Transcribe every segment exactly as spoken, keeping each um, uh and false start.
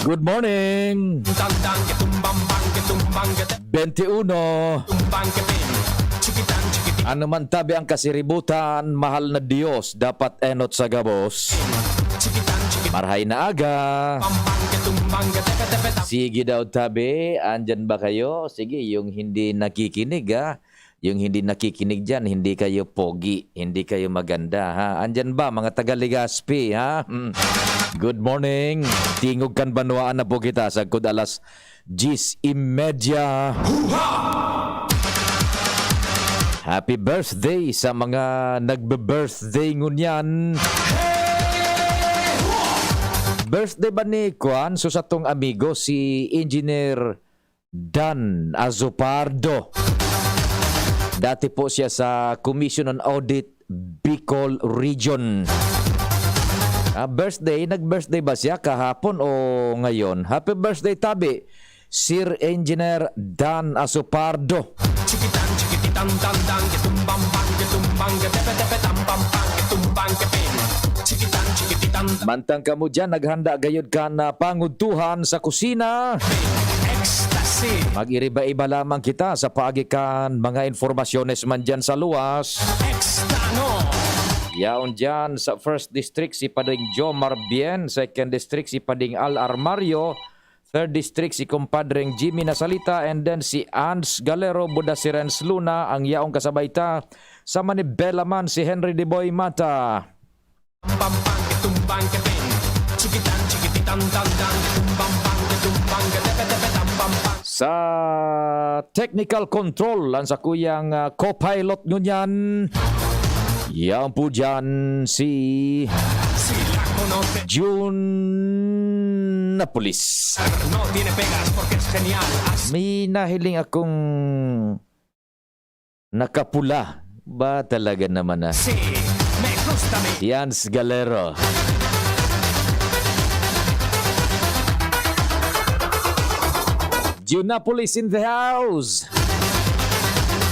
Good morning! Tandang kitumbang bang kitumbang kete Bente uno. Tumbang kete. Chikitan chikitan Ano man tabi ang kasiributan, mahal na Diyos, dapat enot sa gabos. Chikitan chikitan Marhay na aga. Bang bang kitumbang kete kete petang. Sige daw tabi, andyan ba kayo? Sige, yung hindi nakikinig, ah. Yung hindi nakikinig dyan, hindi kayo pogi, hindi kayo maganda, ha? Andyan ba, mga taga Legazpi, ha? Hmm. Good morning. Tingog kan banwaan na po kita, sagkod alas diyes y media. Happy birthday sa mga nagbe-birthday ngunyan. Birthday ba ni Kwan? So, sa tong amigo, si Engineer Dan Azupardo. Dati po siya sa Commission on Audit Bicol Region. Ah, birthday, nag-birthday ba siya kahapon o ngayon? Happy birthday, tabi, Sir Engineer Dan Azupardo. Chikitan, chikitan, tan, tan, kitumbang, bang, kitumbang, ketepe, tepe, tam, pam, pam, kitumbang, kepeng. Chikitan, chikitan, tan. Mantang kamo dyan, naghanda gayod kan, ah, pangudtuhan sa kusina. Ecstasy. Mag-iriba-iba lamang kita sa paagi kan mga informasyones man dyan sa luwas. Extano. Yaon dyan sa First District si Pading Jomar Bien, Second District si Pading Al Armario, Third District si Compadreng Jimmy Nasalita, and then si Ans Galero, buda si Renz Luna, ang yaong kasabay ta. Sa Manibela man si Henry Deboy Mata. Bam, bang, ketum, bang, keteng. Chikitan, chikititan, dan, dan, ketum, bam, bang, ketum, bang, ketepe, tepe, tam, bam, bang. Sa technical control, ang sakuyang, ah, co-pilot ngunyan. Yan po dyan si Sila ko no pe- June Napolis. No tiene pegas porque es genial. As- May nahiling akong nakapula. Ba talaga naman, ah. Si, me gusta mi. Yans Galero. Junapolis in the house.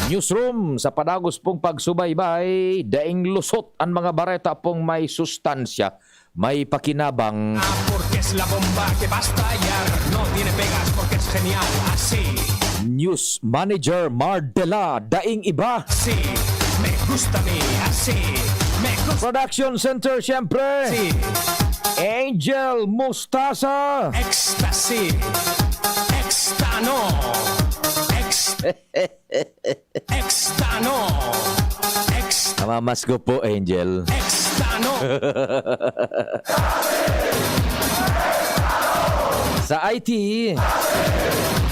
Newsroom, sa padagos pong pagsubaybay, daing lusot ang mga bareta pong may sustansya, may pakinabang. Ah, porque es la bomba que va a estallar. No tiene pegas porque es genial. Así. News Manager Mardela, daing iba. Así. Me gusta mi. Así. Me gusta. Production Center, siyempre. Sí. Angel Mustasa. Ecstasy. Extano. Ex- Extano. Ex- Namamas ko po, Angel. Extano. Sa I T,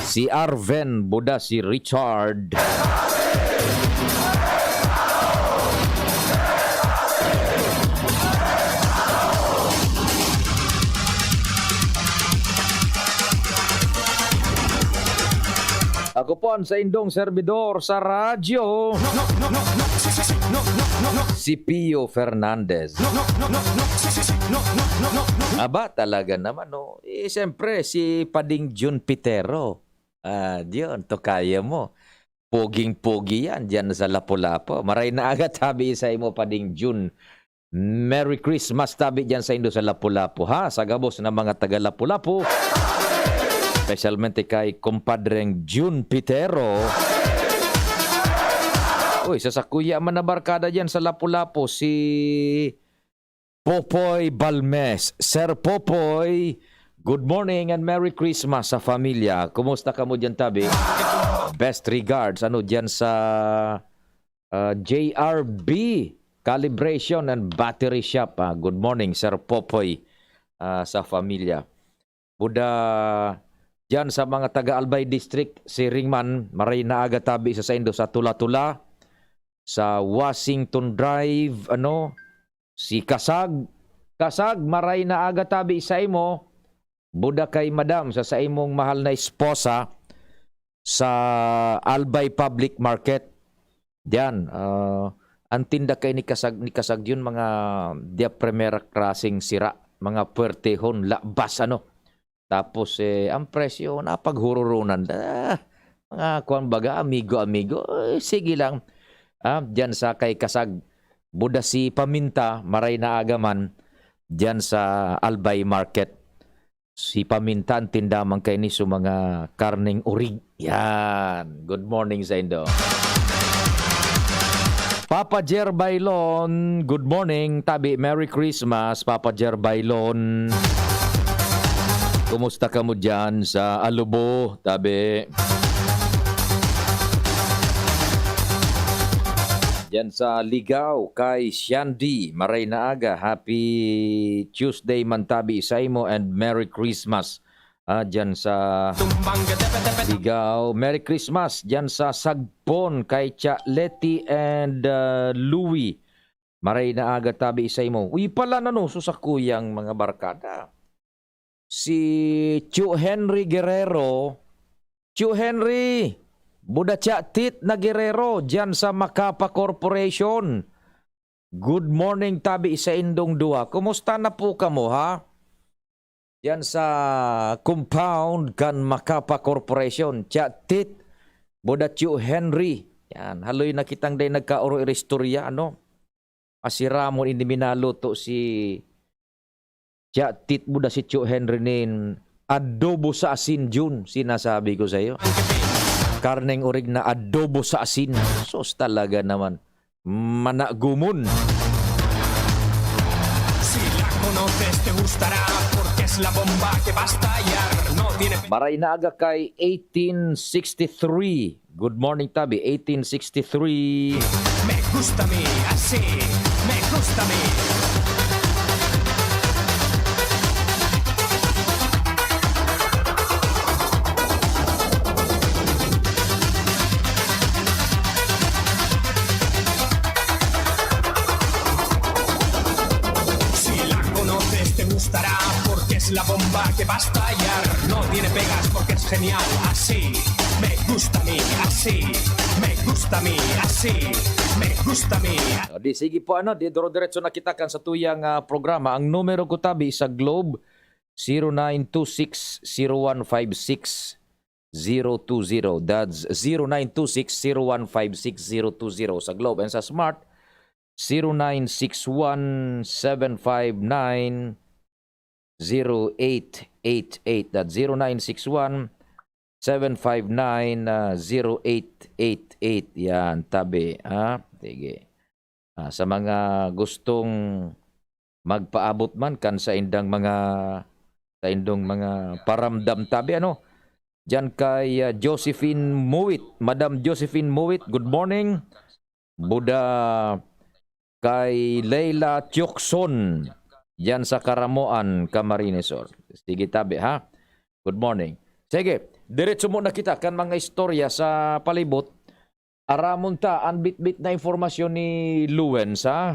si Arven, buda si Richard. Ako po ang saindong servidor sa radyo. No, no, no, no, no. Si, si, si. No, no, no, no, no. Si Pio Fernandez. No, no, no, no, no. Si, si, si. No, no, no, no, no, no. Aba, talaga naman, no? Eh, siyempre, si Pading Jun Pitero. Ah, diyon, tokayo mo. Poging-pogi yan, diyan sa Lapu-Lapu. Maray na aga, tabi sa imo, Pading Jun. Merry Christmas tabi diyan saindo sa Lapu-Lapu, ha? Sa gabos na mga taga Lapu-Lapu, espesyalmente kay Compadreng Jun Pitero. Uy, sa sakuya man na barkada diyan sa Lapu-Lapu, si Popoy Balmes. Sir Popoy, good morning and Merry Christmas sa familia. Kumusta kamo diyan, tabi? Best regards, ano, diyan sa ah, J R B Calibration and Battery Shop. Ah, good morning, Sir Popoy, ah, sa familia. Buda, diyan sa mga taga Albay District, siring man, maray na aga tabi sa saindo sa Tula-Tula, sa Washington Drive, ano, si Kasag. Kasag, maray na aga tabi sa imo. Buda kay madam sa saimong mahal na esposa sa Albay Public Market. Diyan, ah, ang tinda kay ni Kasag, ni Kasag yun, mga dia primera klaseng sira, mga puwertehon, labas, ano. Tapos, eh, ang presyo, napaghururunan. Ah, mga kwan baga, amigo-amigo, eh, sige lang. Ah, diyan sa kay Kasag, buda si Paminta, maray na aga man, diyan sa Albay Market. Si paminta an tinda man kaini sa mga karneng orig. Yan. Good morning saindo. Papa Jer Bailon, good morning, tabi. Merry Christmas, Papa Jer Bailon. Kumusta kamo diyan sa Alubo, tabi? Diyan sa Ligao, kay Shandy, maray na aga. Happy Tuesday man tabi saimo and Merry Christmas. Ah, diyan sa Ligao. Merry Christmas diyan sa Sagpon kay Cha Leti and, ah, Louie. Maray na aga tabi saimo. Uy, pala na, no, so sakuyang mga barkada. Si Chu Henry Guerrero. Chu Henry, buda Cha Tit na Guerrero, diyan sa Macapa Corporation. Good morning, tabi saindong duwa. Kumusta na po kamo, ha? Diyan sa compound kan Macapa Corporation. Cha Tit, buda Chu Henry. Yan, haloy na kitang day nagkaoro iristorya, ano? Asiramon ini minaluto si Cha Tit, buda si Chu Henry nin adobo sa asin, Jun. Sinasabi ko sa'yo. Karneng orig na adobo sa asin. Sus, talaga naman. Managumon. Si la conoces, te gustará, porque es la bomba que va a estallar. No tiene Maray na aga kay eighteen sixty-three. Good morning, tabi. Eighteen sixty-three. Me gusta mi, así. Me gusta mi. Si la conoces, te gustará, porque es la bomba que va a estallar. No tiene pegas, porque es genial, así. Me gusta mi, así. Me gusta mi, así. Me gusta mi. O, di sige po, ano, di duro-diretso na kita kan sa tuyang, ah, programa. Ang numero ko, tabi, sa Globe, zero nine two six zero one five six zero two zero. That's zero nine two six zero one five six zero two zero. Sa Globe and sa Smart, zero nine six one seven five nine zero eight eight eight. That's zero nine six one seven five nine, ah, zero eight eight eight. Yan, tabi, ha? Sige. Ah, sa mga gustong magpaabot man kan saindang mga, saindong mga paramdam, tabi, ano? Diyan kay, ah, Josephine Muwit. Madam Josephine Muwit, good morning. Buda kay Leila Tiokson, diyan sa Caramoan, Camarines Sur. Sige, tabi, ha? Good morning. Sige, diretso muna kita kan mga istorya sa palibot. Aramon ta an bitbit na impormasyon ni Luen sa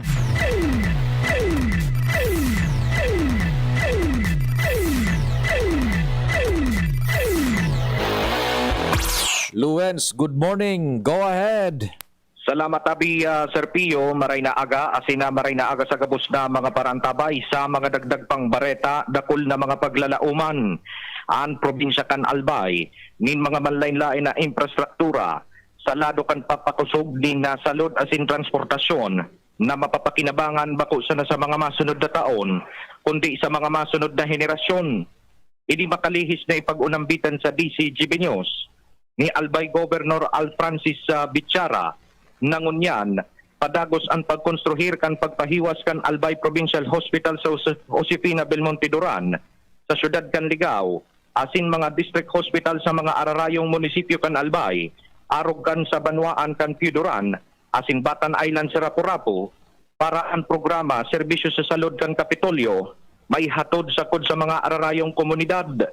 Luens, good morning. Go ahead. Salamat, tabi, ah, Sir Pio. Maray na aga, asin na maray na aga sa gabos na mga parantabay. Sa mga dagdag pang bareta, dakul na mga paglalauman an probinsya kan Albay nin mga manlain-lain na infrastruktura sa lado kan papakosog nin, ah, salud asin transportasyon na mapapakinabangan bako sana sa mga masunod na taon, kundi sa mga masunod na henerasyon. Ini makalihis na ipag-unambitan sa D C G B News ni Albay Governor Al Francis, ah, Bichara, na ngunyan padagos an pagkonstruhir kan pagpahiwas kan Albay Provincial Hospital sa Jose-, Josefina Belmonte Duran sa siyudad kan Ligao, asin mga district hospital sa mga ararayong munisipyo kan Albay, arog kan sa banwaan kan Pio Duran, asin Batan Island sa Rapu-Rapu, para an programa Serbisyo sa Salud kan Kapitolyo maihatod sagkod sa mga ararayong komunidad.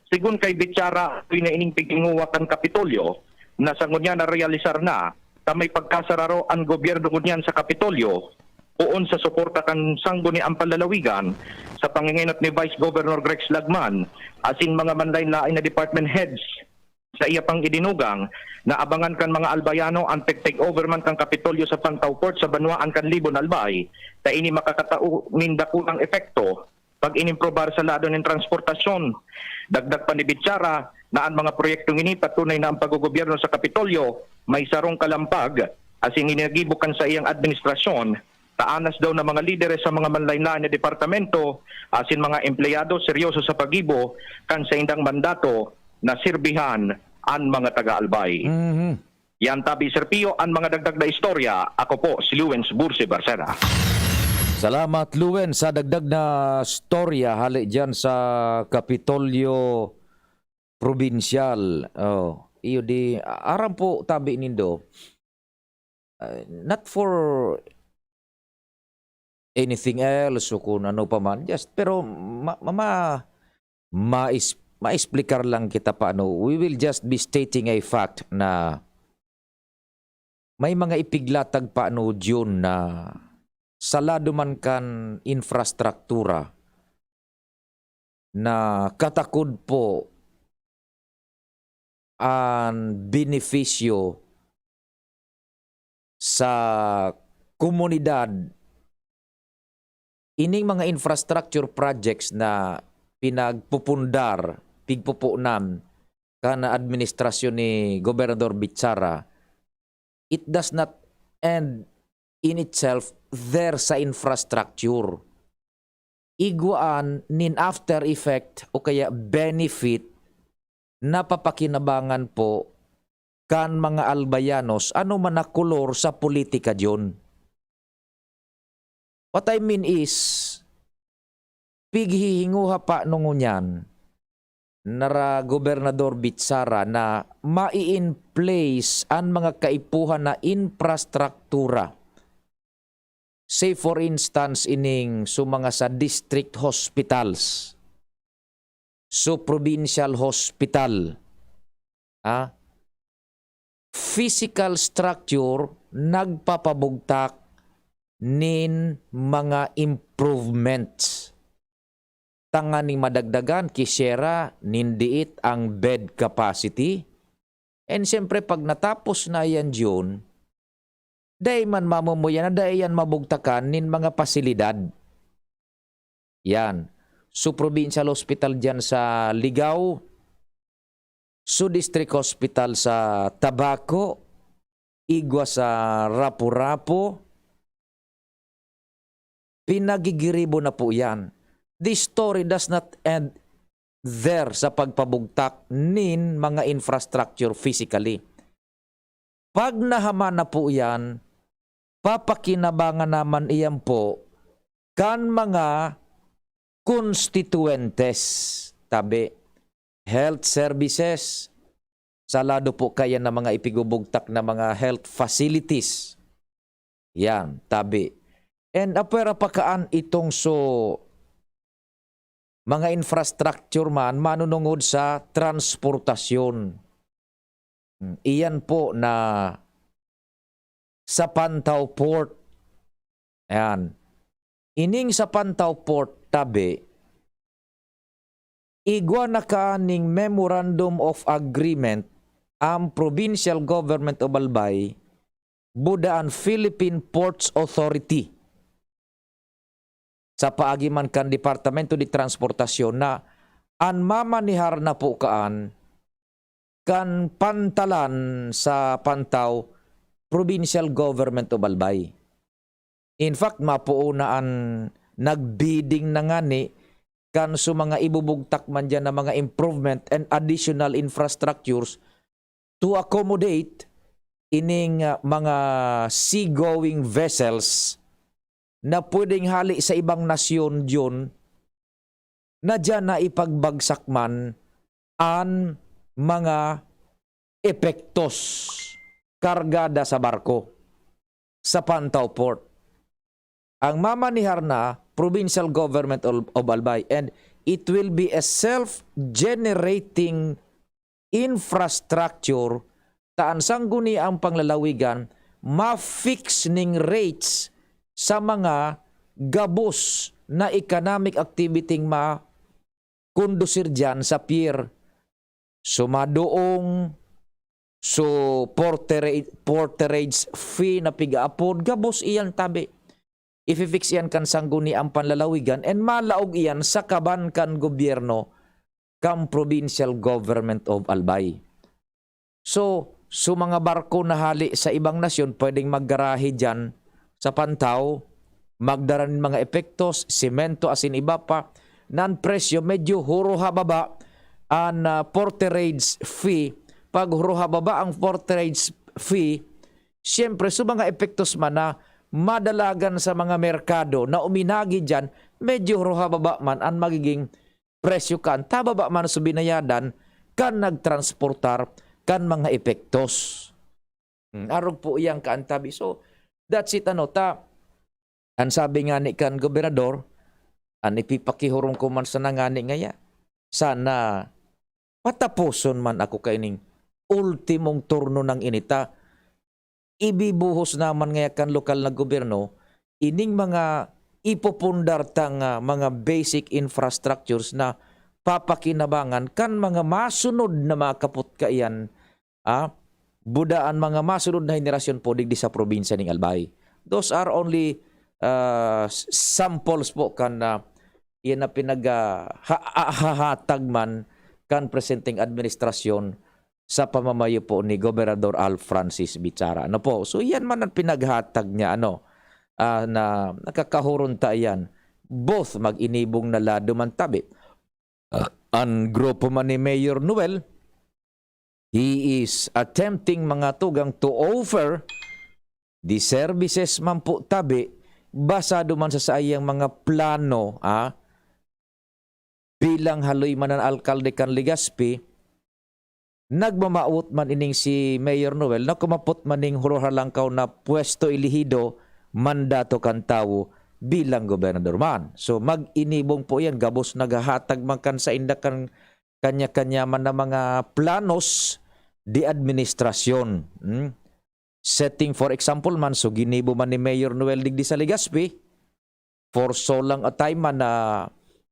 Segun kay Bichara, haloy na ining pighinguwa kan Kapitolyo na sa ngunyan narealisar na, ta may pagkasararo an gobyerno ngunyan sa Kapitolyo, poon sa suporta kan Sangguniang Panlalawigan, sa pangengenot ni Vice Governor Rex Lagman, asin mga manlain-lain na department heads. Sa iya pang idinugang, naabangan kan mga Albayano an pag-take over man kan Kapitolyo sa Pantao Court sa banwaan kan Libon, Albay, ta ini makakatao nin dakulang epekto pag-inimprobar sa lado nin transportasyon. Dagdag pa ni Bichara na an mga proyektong ini patunay na an paggogobyerno sa Kapitolyo may sarong kalampag asin ini nagibo kan saiyang administrasyon Taanas daw na mga lideres sa mga manlaen-laen na departamento asin mga empleyado seryoso sa paggibo kan saindang mandato na sirbihan an mga taga-Albay. Mhm. Yan tabi, Sir Pio, an mga dagdag na istorya. Ako po si Lawrence Bursi Barcena. Salamat, Lawrence, sa dagdag na istorya hali diyan sa Kapitolyo Probinsyal. Oh, iyo di, aram po tabi nindo. Ah, not for anything else o kung ano pa man, just, pero ma-, ma-, ma-, mais-, maexplikar lang kita paano. We will just be stating a fact na may mga ipiglatag paano diyon na sa lado man kan infrastruktura na katakod po an benepisyo sa komunidad, ining mga infrastructure projects na pinagpupundar, pigpupunan kan administrasyon ni Gobernador Bichara, it does not end in itself there sa infrastructure. Igwaan nin after effect o kaya benefit na papakinabangan po kan mga Albayanos, ano man na kolor sa politika diyon. What I mean is, pighihinguha pa ngunyan nara Gobernador Bichara na mai-in place an mga kaipuhan na infrastruktura. Say for instance, ining so mga sa district hospitals, so provincial hospital, ah, physical structure nagpapabugtak nin mga improvements. Tanganing madagdagan, kisera, nin diit ang bed capacity. And siyempre, pag natapos na yan, June, dai man mamumuya na dai yan mabugtakan nin mga pasilidad. Yan. So, provincial hospital dyan sa Ligao, so district hospital sa Tabaco, igwa sa Rapu-Rapu, pinagigiribo na po yan. This story does not end there sa pagpabugtak nin mga infrastructure physically. Pag nahaman na po yan, papakinabangan naman iyan po kan mga konstituentes, tabi, health services, sa lado po kaya na mga ipigubugtak na mga health facilities. Yan, tabi. And apwera pa kaan itong so mga infrastructure man manunungod sa transportasyon. Hmm, iyan po na sa Pantaw Port. Ayan. Ining sa Pantaw Port, tabi, igwa na kaaning Memorandum of Agreement ang Provincial Government of Albay, buda an Philippine Ports Authority, sa paagi man kan Departamento de Transportasyon na an mamanihar na po kaan kan pantalan sa Pantaw, Provincial Government of Albay. In fact, mapoon na an nagbidding na ngani kan so mga ibubugtak man diyan na mga improvement and additional infrastructures to accommodate ining, ah, mga seagoing vessels na pwedeng hali sa ibang nasyon diyon na diyan na ipagbagsak man an mga epektos kargada sa barko sa Pantaw Port. Ang mamanihar na Provincial Government of, of Albay, and it will be a self-generating infrastructure ta an sangguniang panglalawigan ma-fix ning rates sa mga gabos na economic activity ma-kondusir diyan sa pier. So, madoong, so, porterage, porterage fee na pigaapod, gabos iyan tabi. Ifi-fix iyan kan sangguniang panlalawigan and malaog iyan sa kaban kan gobyerno kan Provincial Government of Albay. So, so mga barko na hali sa ibang nasyon pwedeng maggarahe diyan sa Pantaw, magdara nin mga epektos, semento asin iba pa, na an presyo medyo huruha baba an, ah, porterage fee. Pag huruha baba ang porterage fee, siyempre, sa mga epektos man na madalagan sa mga merkado na uminagi diyan, medyo huruha baba man an magiging presyo kan, ta baba man sa binayadan kan nagtransportar kan mga epektos. Hmm, arog po iyang kaantabi. So, that's it, ano, ta, an sabi nga ni kan gobernador, an ipipakihurong ko man sana ngani ngaya, sana pataposon man ako kaining ultimong turno nang ini ta ibibuhos naman ngaya kan lokal na gobyerno ining mga ipupundar tang, ah, mga basic infrastructures na papakinabangan kan mga masunod na mga kapot kaiyan, ah, buda an mga masunod na henerasyon po digdi sa probinsya ning Albay. Those are only, ah, s-, samples po kan, ah, iyan na pinag, ah, ha-, ha-, hahatag man kan presenteng administrasyon sa pamamayo po ni Gobernador Al Francis Bichara. Ano po? So, yan man ang pinaghatag niya, ano, ah, na nakakahuron ta iyan. Both mag-inibong na lado man tabi. Ah, an grupo man ni Mayor Noel, he is attempting, mga tugang, to offer the services man po tabi basado man sa saiyang mga plano, ah, bilang haloy man an alkalde kan Legazpi, nagmamawot man ining si Mayor Noel na kumapot man ning hurot halangkaw na pwesto elehido, mandato kan tawo bilang gobernador man. So, mag-inibong po yan, gabos naghahatag man kan sainda kan kanya-kanya man na mga planos de administrasyon. Hmm? Setting, for example man, so ginibo man ni Mayor Noel digdi sa Legazpi, for so long a time man na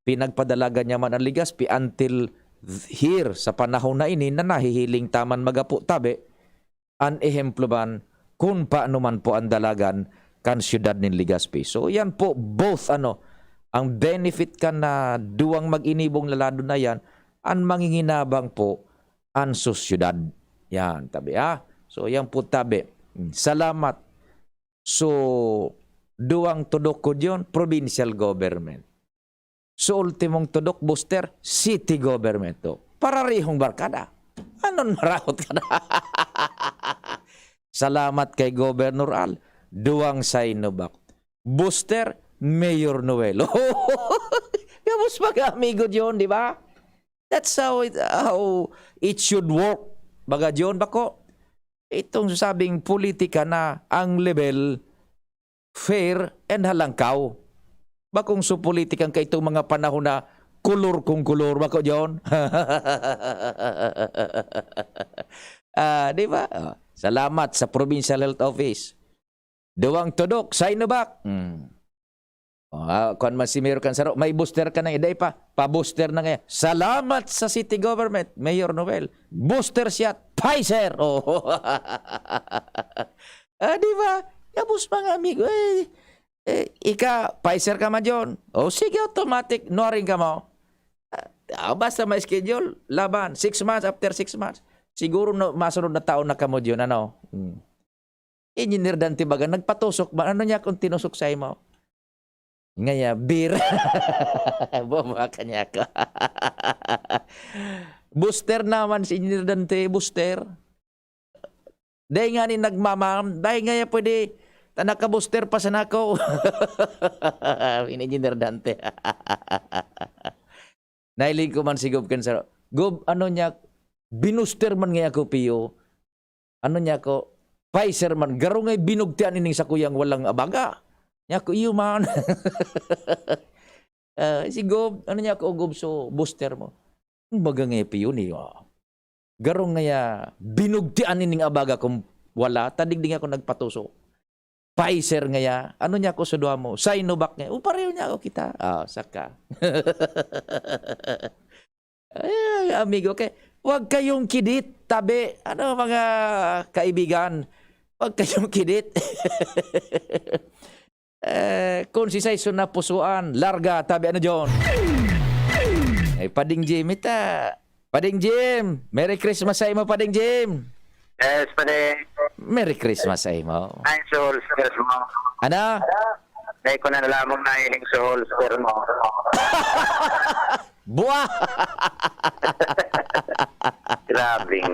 pinagpadalagan niya man ang Legazpi until th-, here, sa panahon na ini na nahihiling ta man magapo tabi, an ehemplo man kun paano man po ang dalagan kan siyudad nin Legazpi. So, yan po, both, ano, ang benefit kan na duwang mag-inibong lalado na yan, ang manginginabang po an sosyedad. Yan, tabi, ah. So, yan po, tabi. Hmm, salamat. So, duwang tudok ko diyon, provincial government. So, ultimong tudok, Buster, city government to. Pararihong barkada. Anon maraot ka na? Salamat kay Governor Al. Duwang Sinovac. Buster, Mayor Noel. Gabos mga amigo diyon, di ba? That's how it, how it should work. Baga diyon, bako? Itong sabing politika na ang level fair and halangkaw. Bakong su politikang kaitong mga panahon na kulor kung kulor, bako, John? Ah, di ba? Oh, salamat sa Provincial Health Office. Duwang tudok, Sinovac. Hmm. Oh, ah, kuwan man si Mayor Cansaro, may booster ka na, eh, dai pa, pa-booster na ngayon. Salamat sa city government, Mayor Noel. Booster shot, Pfizer. Oh. Ah, di ba? Gabos, mga amigo, eh, eh, ika, Pfizer ka man, John. O, sige, automatic, nuaring ka mo. Ah, ah, basta may schedule, laban, six months, after six months. Siguro, no, masunod na taon na kamo, John, ano? Hmm. Engineer Dante baga, nagpatusok ba? Ano niya kung tinusok sa imo? Ngaya, beer. Bobo ka niya ako. Booster naman si Engineer Dante, booster. Dai nga ni nagmamam, dai nga ya pwede, ta naka-booster pa sana ako. Ini Engineer Dante. Nahiling ko man si Gob Cansaro. Gob, ano niya, binuster man nga ako, Pio. Ano niya ako, Pfizer man. Garo nga'y binugtian ining sakuyang walang abaga. Niya ako, iyo man. Ah, si Gob, ano niya ako, Gob, so booster mo. Ang baga nga, Pio, ni, oh. Garo ngaya, binugtian ining abaga kung wala, tadigding ako nagpatuso. Pfizer ngaya, ano niya ako sa duwa mo? Sinovac ngaya. O, pareho niya ako kita. Ah, saka. Ay, amigo, kay, wag kayong kidit, tabi. Ano, mga kaibigan? Wag kayong kidit. Eh, kung si Saison na pusuan, larga, tabi, ano, John? Ay, Pading Jim, ita. Pading Jim, Merry Christmas sa imo, Pading Jim. Yes, pare. Merry Christmas sa imo. Ay, Sol, Sol, Sol. Ano? Dahil ko na lamang nahiling sa holster mo. Buwa! Grabing.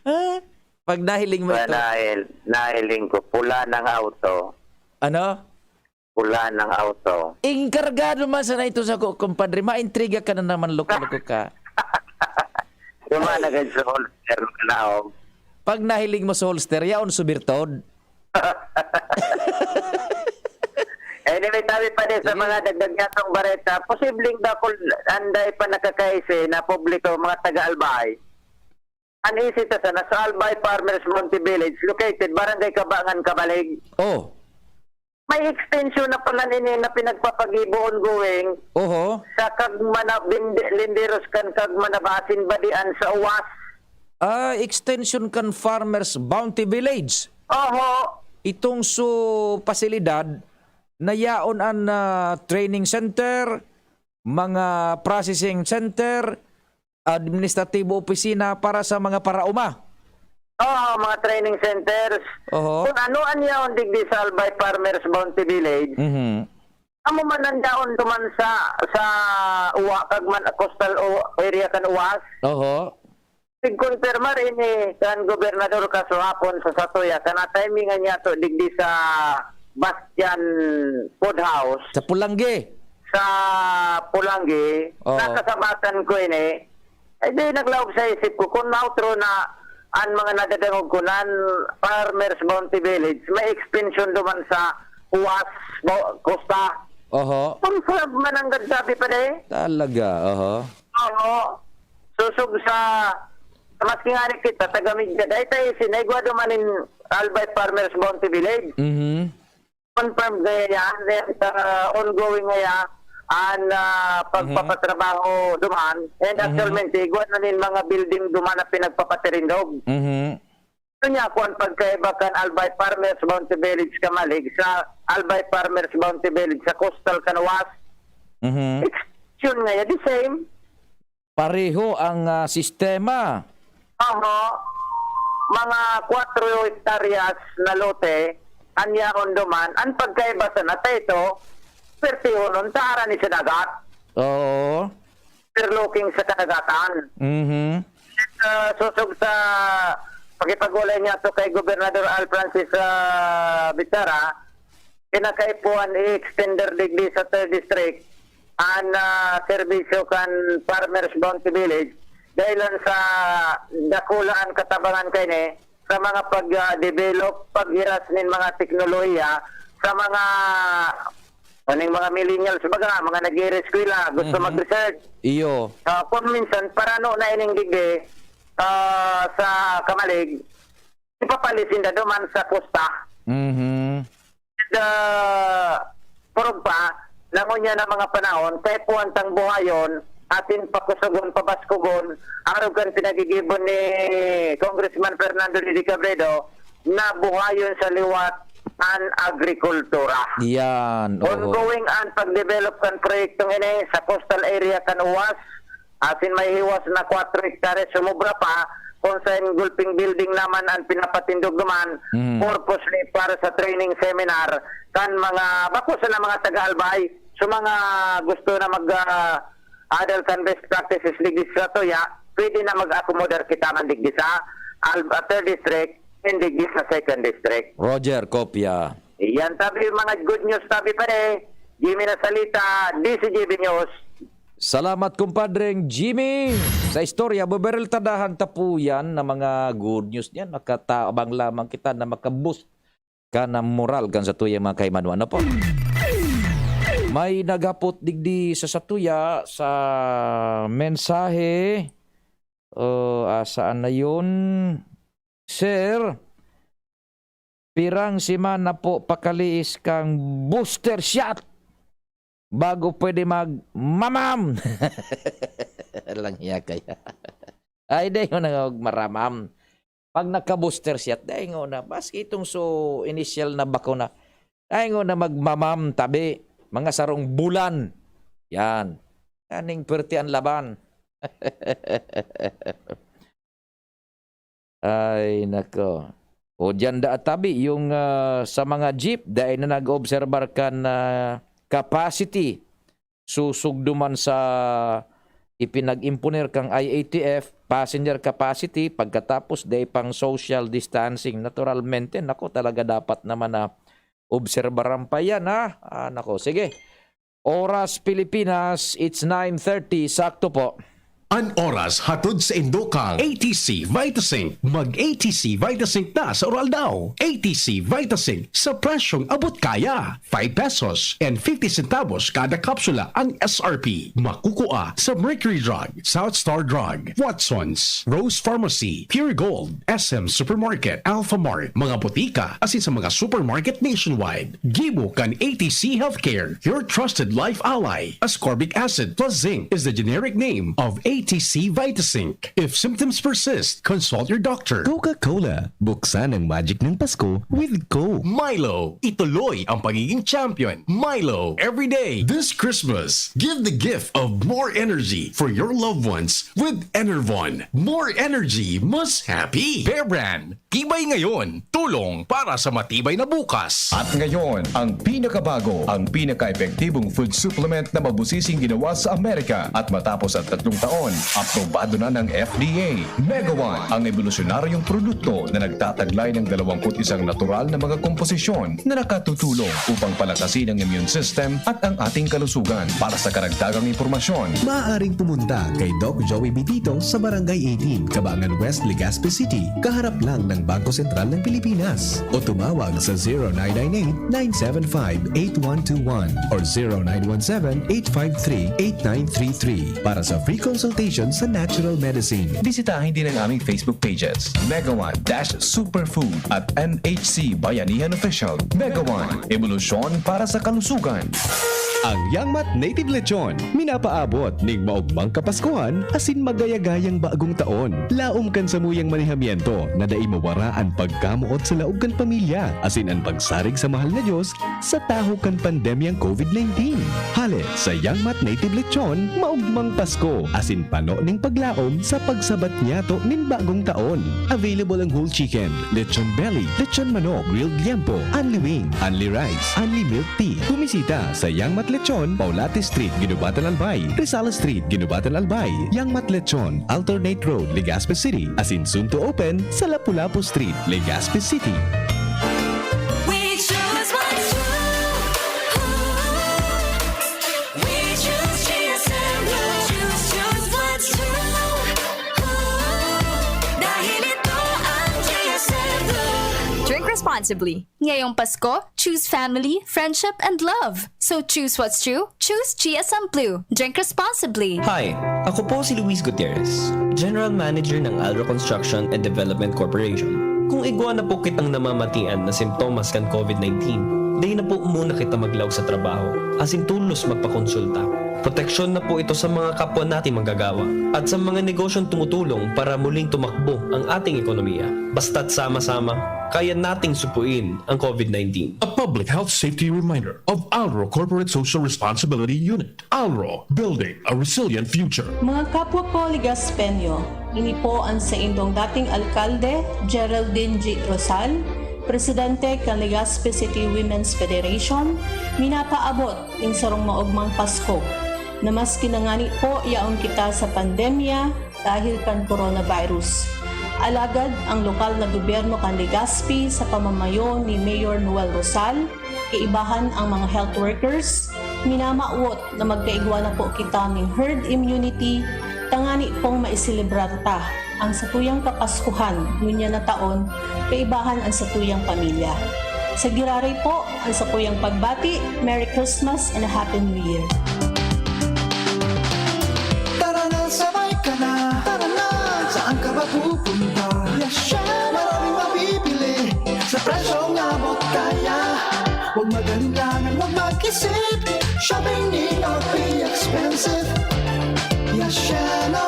Ah, pag nahiling mo ito, Nahil, nahiling ko, pula ng auto. Ano? Pula ng auto. Inkargado man sana ito sa ko, kumpadre. Maintriga ka na naman, loko-loko ka. Duman agad sa holster na ako. Pag nahiling mo sa holster, yaon subirtod. Anyway, sabi pa din sa Sige. Mga dagdag niya itong bareta, posibleng dakul anday pa nakakaisi na publiko, mga taga-Albay. Ang isi ta sana sa Albay Farmers Bounty Village, located Barangay Kabangan, Camalig. Oh, May extension na pala nini na pinagpapagibo ongoing oho. sa kagmana bindi- linderos kan kagmanabasin badian sa uwas. Ah, extension kan Farmers Bounty Village. Oho, Itong su pasilidad na yaon an ah, training center, mga processing center, administratibo opisina para sa mga parauma. Oo, mga training centers. Oho. Kung ano an yaon digdi sa Albay Farmers Bounty Village, Mhm. amo man an yaon duman sa sa uwa kag man coastal o area kan uwas. Oho. Tigkonfirmar ini kan gobernador kasuhapon sa satuya kan natimingan niya to digdi sa Bastian Food House Sa Pulanggi. sa Pulanggi. Oo. Nakasabatan ko ini. Eh, di naglaog sa isip ko kung nautro na an mga nadadangog ko nan Farmers Bounty Village, may extension duman sa Uwas, Bo- Costa. Oho. Ang sarap mananggad sabi pa de. Talaga, oho. Oo. Susog sa, maski nga ni kita, taga Media, dahil tayo sinaigwa duman in Albay Farmers Bounty Village. Mhm. Confirm kaya yan, and uh, ongoing kaya an uh, pagpapatrabaho duman. And Mhm. Actualmente, igwa na nin mga building duman na pinagpapatirindog. Mhm. Ito niya, kung pagkaiba kan Albay Farmers Bounty Village Camalig sa Albay Farmers Bounty Village sa Coastal Canoas, Mhm. extension nga yan, the same. Pareho ang ah, sistema. Oho, mga kwatro hektaryas na lote, an yaon duman, an pagkaiba sana ta ito, pertihonon ta aran ni sa dagat, Oo. overlooking sa kadagatan. Mhm. Uh, susog sa pakipag-ulay niya to kay Gobernador Al Francis uh, Bichara, kinakaipuhan i-extender digdi sa third district an uh, serbisyo kan Farmers Bounty Village dahil sa dakulaan katabangan kay ni sa mga pag-develop, paghiras nin mga teknolohiya sa mga aning mga millennials baga, mga nag-iireskwela, gusto Mhm. mag-research. Iyo. Ah, kung minsan, parano na ining digdi ah, sa Kamalig, ipapalis inda duman sa Costa. Mhm. And, ah, purog pa, nangunya na mga panahon, kaipuhan tang buhayon, atin pakusugon, pabaskogon, arog kan pinagigibon ni Congressman Fernando Didi Cabredo, na buhayon sa liwat an agrikultura. Yan. Oo. Ongoing an pagdevelop kan proyektong ini sa coastal area kan Uwas, asin may hiwas na kwatro hektares sumobra pa, kung sa engulfing building naman an pinapatindog naman, Mm. purposely para sa training seminar kan mga bako sa mga taga-Albay. So mga gusto na mag ah, adult kan best practices digdi sa Tuya, pwede na mag-accommodar kita man digdi sa Al- ah, third district and digdi sa second district. Roger, kopya. Iyan tabi mga good news tabi pare. Jimmy na salita, D C G B News. Salamat, kumpadreng Jimmy. Sa istorya, buberil tadahan tapuyan na mga good news niyan. Makatabang lamang kita na makaboost ka na moral kan sa tuyang mga kaimanuan. Ano po? May naghapot digdi sa satuya sa mensahe. Oh, asaan na yun? Sir, pirang semana po pakaliis kang booster shot bago pwede mag mamam. Lang hiya kaya. Ay, dai mo na nga maramam. Pag nagka-booster shot, dai nga na. Maski itong so initial na bakuna, dai nga na magmamam tabi. Mga sarong bulan. Yan. Kaning pwerte ang laban. Ay, nako. O diyan da tabi, yung, ah, sa mga jeep, dai na nag-obserbar kan, ah, capacity. Susugdo man sa ipinag-imponer kang I A T F, passenger capacity, pagkatapos dai pang social distancing. Naturalmente, nako, talaga dapat naman na obserbaran pa yan, ha? Ah, nako, sige. Oras Pilipinas, it's nine thirty. Sakto po. An oras hatod sa indo kang A T C Vitasync. Mag A T C Vitasync na sa Oral Daw. A T C Vitasync sa presyong abot kaya. Five pesos and fifty centavos kada kapsula ang S R P. Makukua sa Mercury Drug, South Star Drug, Watson's, Rose Pharmacy, Pure Gold, S M Supermarket, Alphamart, mga botika, asin sa mga supermarket nationwide. Gibo kan A T C Healthcare, your trusted life ally. Ascorbic acid plus zinc is the generic name of A T C Vitasync. If symptoms persist, consult your doctor. Coca-Cola, buksan ang magic ng Pasko with Coke. Milo, ituloy ang pagiging champion. Milo, every day. This Christmas, give the gift of more energy for your loved ones with Enervon. More energy, mas happy. Bear Brand, tibay ngayon, tulong para sa matibay na bukas. At ngayon, ang pinakabago, ang pinaka-epektibong food supplement na mabusising ginawa sa Amerika. At matapos ang tatlong taon, aprobado na ng F D A. Mega One, ang ebolusyonaryong produkto na nagtataglay ng dalawang put isang natural na mga komposisyon na nakatutulong upang palakasin ang immune system at ang ating kalusugan. Para sa karagdagang impormasyon, maaaring pumunta kay Doc Joey Bitito sa Barangay eighteen, Cabangan West, Legazpi City, kaharap lang ng Bangko Sentral ng Pilipinas. O tumawag sa zero nine nine eight, nine seven five, eight one two one or zero nine one seven, eight five three, eight nine three three para sa free consultation sa natural medicine. Bisitahin din ang aming Facebook pages, Mega One dash Superfood at M H C Bayanihan Official. Mega One, ebolusyon para sa kalusugan. Ang Yangmat Native Lechon, minapaabot ning maogmang Kapaskuhan asin magayagayang bagong taon. Laom kan samuyang manihamiento na dai mawara an pagkamoot sa laog kan pamilya asin an pagsarig sa mahal na Dios sa tahaw kan pandemyang COVID nineteen. Hale sa Yangmat Native Lechon, maogmang Pasko asin pano ning paglaom sa pagsabat niyato nin bagong taon. Available ang whole chicken, lechon belly, lechon manok, grilled liempo, unli wings, unli rice, unli milk tea. Bumisita sa Yangmat Lechon, Paulate Street, Guinobatan, Albay, Rizal Street, Guinobatan, Albay. Yangmat Lechon, Alternate Road, Legazpi City, asin soon to open sa Lapu-Lapu Street, Legazpi City. We choose what's true. We choose G S M Blue. Choose, choose what's true. Dahil ito ang G S M Blue. Drink responsibly. Ngayong Pasko, choose family, friendship, and love. So choose what's true, choose G S M Blue. Drink responsibly. Hi, ako po si Luis Gutierrez, General Manager ng Alro Construction and Development Corporation. Kung igwa na po kitang namamatian na simptomas kan COVID nineteen, dai na po muna kita maglaog sa trabaho, asin tolos magpakonsulta. Proteksyon na po ito sa mga kapwa nating manggagawa at sa mga negosyong tumutulong para muling tumakbo ang ating ekonomiya. Basta't sama-sama, kaya nating supuin ang COVID nineteen. A public health safety reminder of Alro Corporate Social Responsibility Unit. Alro, building a resilient future. Mga kapwa ko Legaspeño, ini po ang saindong dating alkalde, Geraldine G. Rosal, presidente kan Legazpi City Women's Federation, minapaabot nin sarong maogmang Pasko, na maski na ngani po yaon kita sa pandemya dahil kan coronavirus. Alagad ang lokal na gobyerno kan Legazpi sa pamamayo ni Mayor Noel Rosal, kaibahan ang mga health workers, minamawot na magkaigwa na po kita ning herd immunity tangani pong maiselebrar ta ang satuyang Kapaskuhan ngunyan na taon kaibahan ang satuyang pamilya. Sa giraray po, ang sakuyang pagbati, Merry Christmas and a Happy New Year! Tara na, sabay ka na. Tara na, saan ka ba pupunta? Yes, syempre. Maraming mabibili sa presyong abot kaya. Huwag mag-alinlangan, huwag mag-isip. Shopping need not be expensive. Yes, Shano.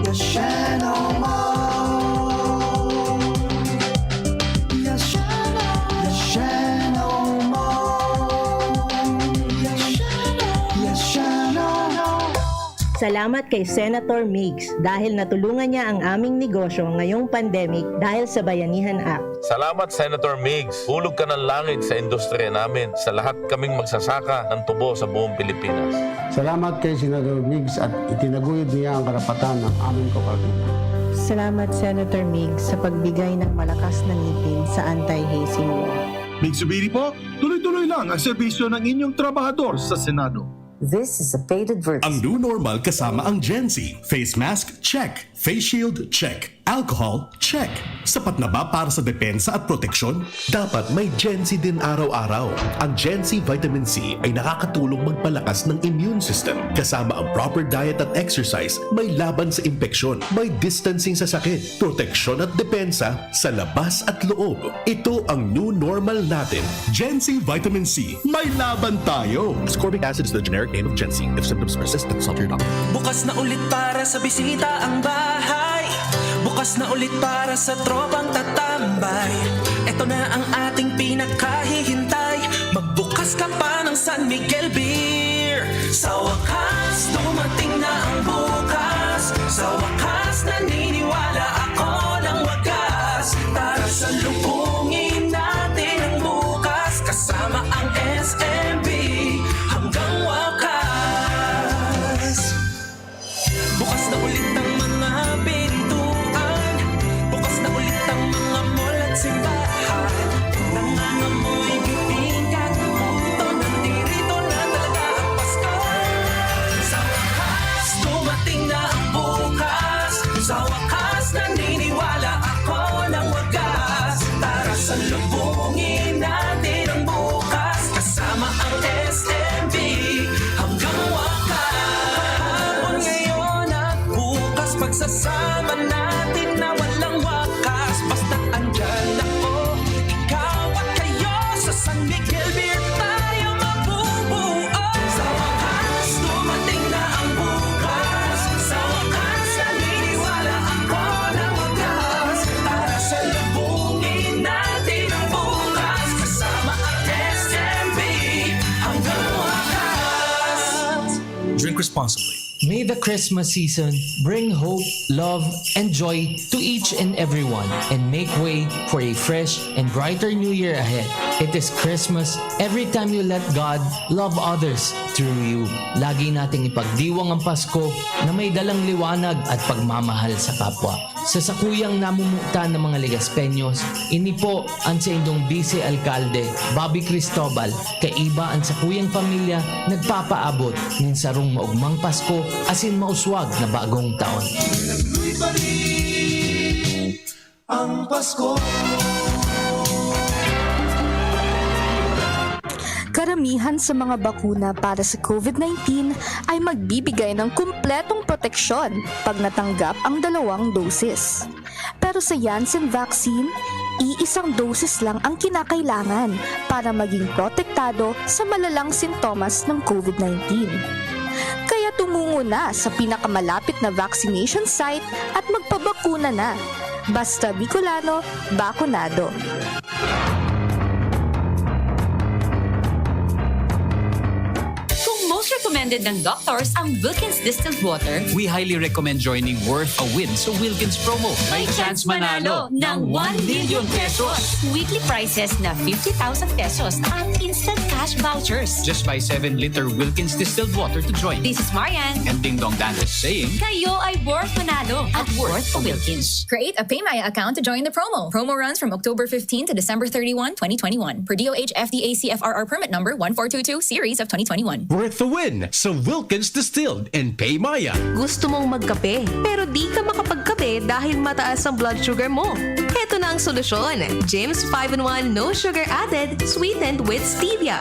Yes, Shano Mall. Yes, Shano. Yes, Shano Mall. Yes, Shano. Yes, Shano. Salamat kay Senator Migs dahil natulungan niya ang aming negosyo ngayong pandemic dahil sa Bayanihan Act. Salamat, Senator Migs. Hulog ka ng langit sa industriya namin, sa lahat kaming magsasaka ng tubo sa buong Pilipinas. Salamat kay Senador Migs at itinaguyod niya ang karapatan ng aming komunidad. Salamat, Senator Migs, sa pagbigay ng malakas na ngipin sa anti-hazing law. Migs Zubiri po, tuloy-tuloy lang ang serbisyo ng inyong trabahador sa Senado. This is a paid advertisement. Ang new normal kasama ang Gen Z. Face mask, check. Face shield, check. Alcohol, check. Sapat na ba para sa depensa at proteksyon? Dapat may Gen Z din araw-araw. Ang Gen Z Vitamin C ay nakakatulong magpalakas ng immune system. Kasama ang proper diet at exercise, may laban sa impeksyon, may distancing sa sakit, proteksyon at depensa sa labas at loob. Ito ang new normal natin. Gen Z Vitamin C, may laban tayo! Ascorbic acid is the generic name of Gen Z. If symptoms persist, consult your doctor. Bukas na ulit para sa bisita ang bahay. Bukas na ulit para sa tropang tatambay. Ito na ang ating pinakahihintay. Magbukas ka pa ng San Miguel Beer. Sa wakas, dumating na ang bukas. Sa wakas, naniniwala ako ng wagas. Tara, salubungin natin ang bukas. Kasama ang S M B hanggang wakas. Bukas na ulit ang mga pintuan. Bukas na ulit ang mga mall at simbahan. Nangangamoy bibingka, punto, nandirito na talaga ang Pasko. Sa wakas, dumating na ang bukas. Sa wakas, naniniwala ako ng wagas. Tara, salubungin natin ang bukas. Kasama ang S M B hanggang wakas. Kahapon, ngayon at bukas, pagsasama natin na walang wakas. Basta't andyan ako, ikaw at kayo, sa San Miguel Beer tayo mabubuo. Sa wakas, dumating na ang bukas. Sa wakas, naniniwala ako na wagas. Tara, salubungin natin ang bukas. Kasama ang S M B hanggang wakas. Drink responsibly. May the Christmas season bring hope, love, and joy to each and everyone, and make way for a fresh and brighter new year ahead. It is Christmas every time you let God love others through you. Lagi nating ipagdiwang ang Pasko na may dalang liwanag at pagmamahal sa kapwa. Sa sakuyang namumutan ng mga Legaspeños, ini po an saindong Vice Alcalde, Bobby Cristobal, kaiba an sakuyang pamilya, nagpapaabot nin sarong maogmang Pasko asin mauswag na bagong taon. Nagluy pa rin ang Pasko. Karamihan sa mga bakuna para sa COVID nineteen ay magbibigay ng kumpletong proteksyon pag natanggap ang dalawang dosis. Pero sa Janssen vaccine, iisang dosis lang ang kinakailangan para maging protektado sa malalang sintomas ng COVID nineteen. Kaya tumungo na sa pinakamalapit na vaccination site at magpabakuna na. Basta Bicolano, bakunado. Kung most recommended ng doctors ang Wilkins Distilled Water, we highly recommend joining Worth a Win sa Wilkins promo. May chance manalo ng one million pesos. Weekly prizes na fifty thousand pesos ang instant cash vouchers. Just buy seven liter Wilkins Distilled Water to join. This is Marian. And Ding Dong Dantes saying, kayo ay worth manalo at worth a Wilkins. Create a PayMaya account to join the promo. Promo runs from October fifteen to December thirty-one, twenty twenty-one. Per D O H F D A C F R R permit number one four two two series of twenty twenty-one. Worth the win sa Wilkins Distilled and PayMaya. Gusto mong magkape, pero di ka makapagkape dahil mataas ang blood sugar mo? Heto na ang solusyon. James five in one No Sugar Added, sweetened with stevia.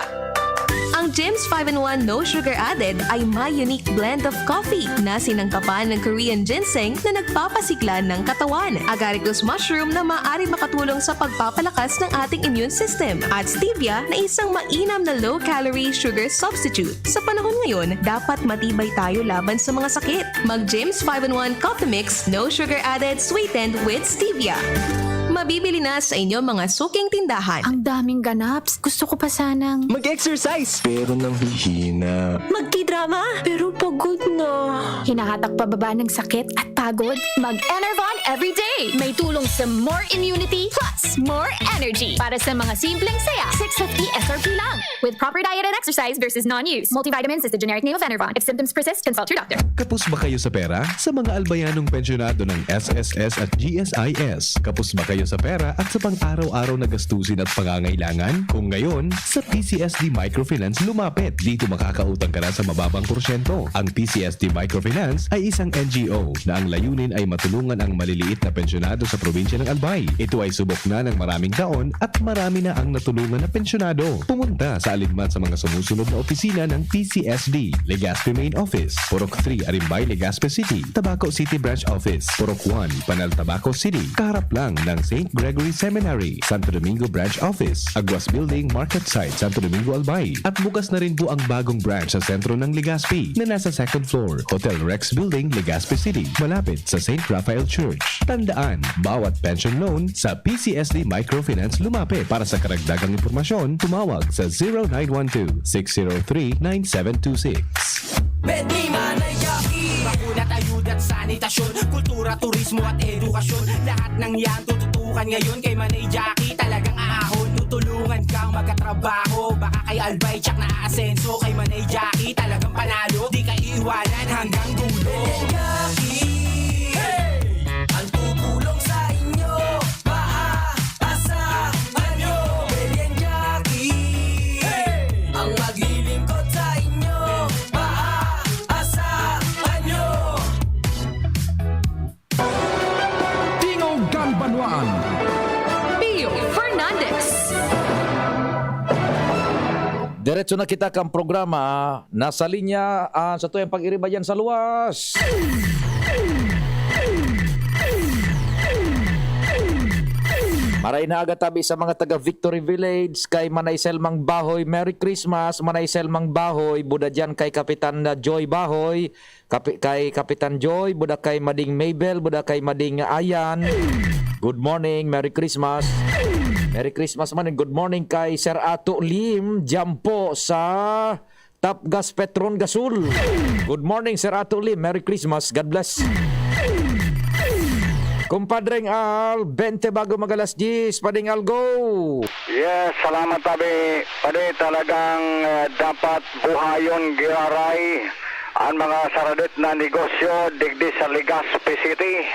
Ang James five in one No Sugar Added ay may unique blend of coffee na sinangkapan ng Korean ginseng na nagpapasigla ng katawan, agaricus mushroom na maaari makatulong sa pagpapalakas ng ating immune system, at stevia na isang mainam na low-calorie sugar substitute. Sa panahon ngayon, dapat matibay tayo laban sa mga sakit. Mag James five in one Coffee Mix, No Sugar Added, sweetened with stevia. Mabibili na sa inyong mga suking tindahan. Ang daming ganaps. Gusto ko pa sanang Mag-exercise! Pero nanghihina. Magtidrama? Pero pagod na. Hinahatak pababa ng sakit at pagod? Mag-Enervon everyday! May tulong sa more immunity plus more energy. Para sa mga simpleng saya, six fifty S R P lang. With proper diet and exercise versus non-use. Multivitamins is the generic name of Enervon. If symptoms persist, consult your doctor. Kapos ba kayo sa pera? Sa mga albayanong pensyonado ng S S S at G S I S, kapos ba kayo sa pera at sa pang-araw-araw na gastusin at pangangailangan? Kung ngayon, sa P C S D Microfinance lumapit. Dito makakautang ka na sa mababang porsyento. Ang P C S D Microfinance ay isang N G O na ang layunin ay matulungan ang maliliit na pensyonado sa probinsya ng Albay. Ito ay subok na ng maraming taon at marami na ang natulungan na pensyonado. Pumunta sa alinman sa mga sumusunod na opisina ng P C S D: Legazpi Main Office, Purok three, Arimbay, Legazpi City; Tabaco City Branch Office, Purok one, Panal, Tabaco City, kaharap lang ng Saint Gregory Seminary; Santo Domingo Branch Office, Aguas Building, Market Site, Santo Domingo, Albay. At bukas na rin po ang bagong branch sa sentro ng Legazpi, na nasa second floor, Hotel Rex Building, Legazpi City, malapit sa Saint Raphael Church. Tandaan, bawat pension loan, sa P C S D Microfinance lumapit. Para sa karagdagang impormasyon, tumawag sa zero nine one two, six zero three, nine seven two six. Pwede man ay Jackie. Bakuna tayo at sanitasyon, kultura, turismo at edukasyon. Lahat ng yan tututukan ngayon kay Manay Jackie. Talagang ahon, tutulungan kang magkatrabaho. Baka kay Albay tsak na aasenso, kay Manay Jackie talagang panalo. Di ka iiwanan hanggang dulo. Manay Jackie, hey! Ang tutulong sa inyo, maaasahan nyo. Manay Jackie, hey! Ang maglilingkod sa inyo, maaasahan nyo. Tingog kan Banwaan. Pio Fernandez. Diretso na kita kan programa. Nasa linya, ah, sa tuyang pag-iriba dyan sa luwas. Maray na aga tabi sa mga taga Victory Village, kay Manay Selmang Bahoy, Merry Christmas, Manay Selmang Bahoy, buda dyan kay Kapitan na Joy Bahoy, Kapi-, kay Kapitan Joy, buda kay Mading Mabel, buda kay Mading Ayan. Good morning, Merry Christmas. Merry Christmas man, and good morning kay Sir Ato Lim, dyan po sa Top Gas Petron Gasol. Good morning, Sir Ato Lim. Merry Christmas. God bless. Kumpadreng Al, bente bago mag alas diyes. Pading Al, go! Yes, salamat, Tabi. Padi, talagang, eh, dapat buhayon giraray an mga saradit na negosyo digdi sa Legazpi City.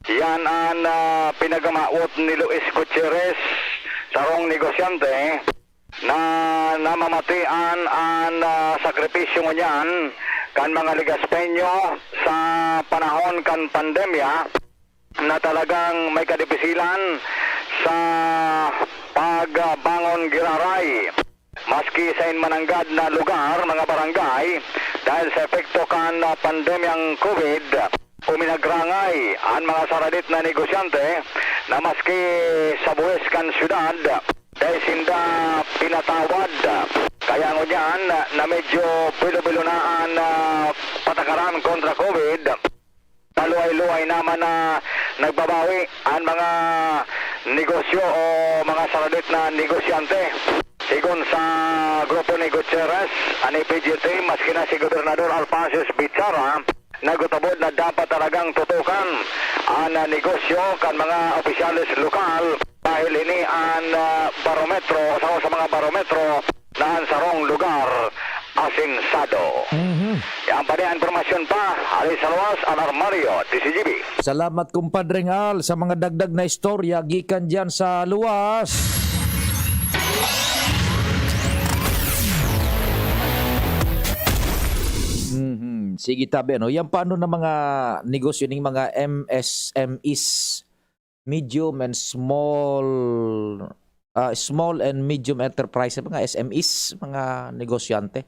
Yan an, ah, pinagamawot ni Luis Gutierrez, sarong negosyante na namamatian an, ah, sakripisyo ngunyan kan mga Legaspeño sa panahon kan pandemya na talagang may kadipisilan sa pagbangon giraray. Maski sain man nanggad na lugar, mga barangay, dahil sa epekto kan, ah, pandemyang COVID, uminagrangay an mga saradit na negosyante na maski sa buwis kan syudad, dai sinda pinatawad. Kaya ngunyan na medyo bilo-bilo na an, ah, patakaran kontra COVID. Kaluway-luway naman na nagbabawi an mga negosyo o mga saradit na negosyante. Sigon sa grupo ni Gutierrez, an A P G T, maski na si Gobernador Alfacius Bichara, nagtutubod na dapat talagang tutukan an negosyo kan mga opisyales lokal dahil ini an, ah, barometro, usa sa mga barometro na an sarong lugar asinsado. Mhm. Yan pa rin ang impormasyon pa. Hali sa luwas, an Armario, D Z G B. Salamat, Kumpadreng Al, sa mga dagdag na istorya gikan diyan sa luwas. Mhm. Sige, tabi, ano? Yan paano na mga negosyo ning mga M S M Es? Medium and small, ah, small and medium enterprise, mga S M Es, mga negosyante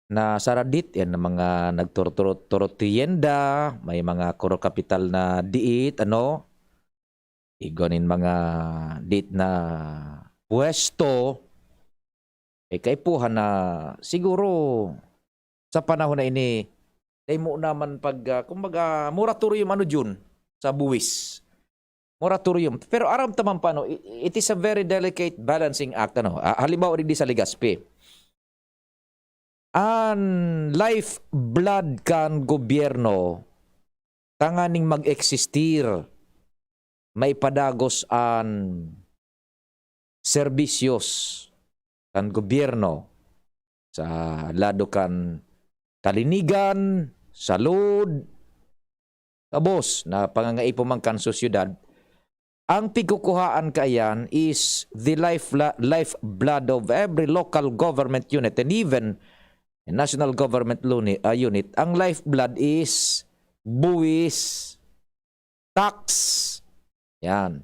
na saradit, yan ang mga nagturuturo-turo tienda, may mga kuro kapital na diit, ano, igwa nin mga diit na pwesto, eh, kaipuhan na siguro sa panahon na ini, dai mo naman pag, ah, kumbaga, moratorium ano, Jun, sa buwis. moratorium. Pero aram ta man paano, i- it is a very delicate balancing act. Ano? Ah, halimbawa, digdi sa Legazpi. An lifeblood kan gobyerno, tanganing mag-eksistir, maipadagos an serbisyos kan gobyerno sa lado kan kalinigan, salud, gabos na pangangaipo man kan sosyedad. Ang pigkukuhaan kaiyan is the life, lifeblood of every local government unit and even national government luni-, ah, unit. Ang lifeblood is buwis, tax. Yan.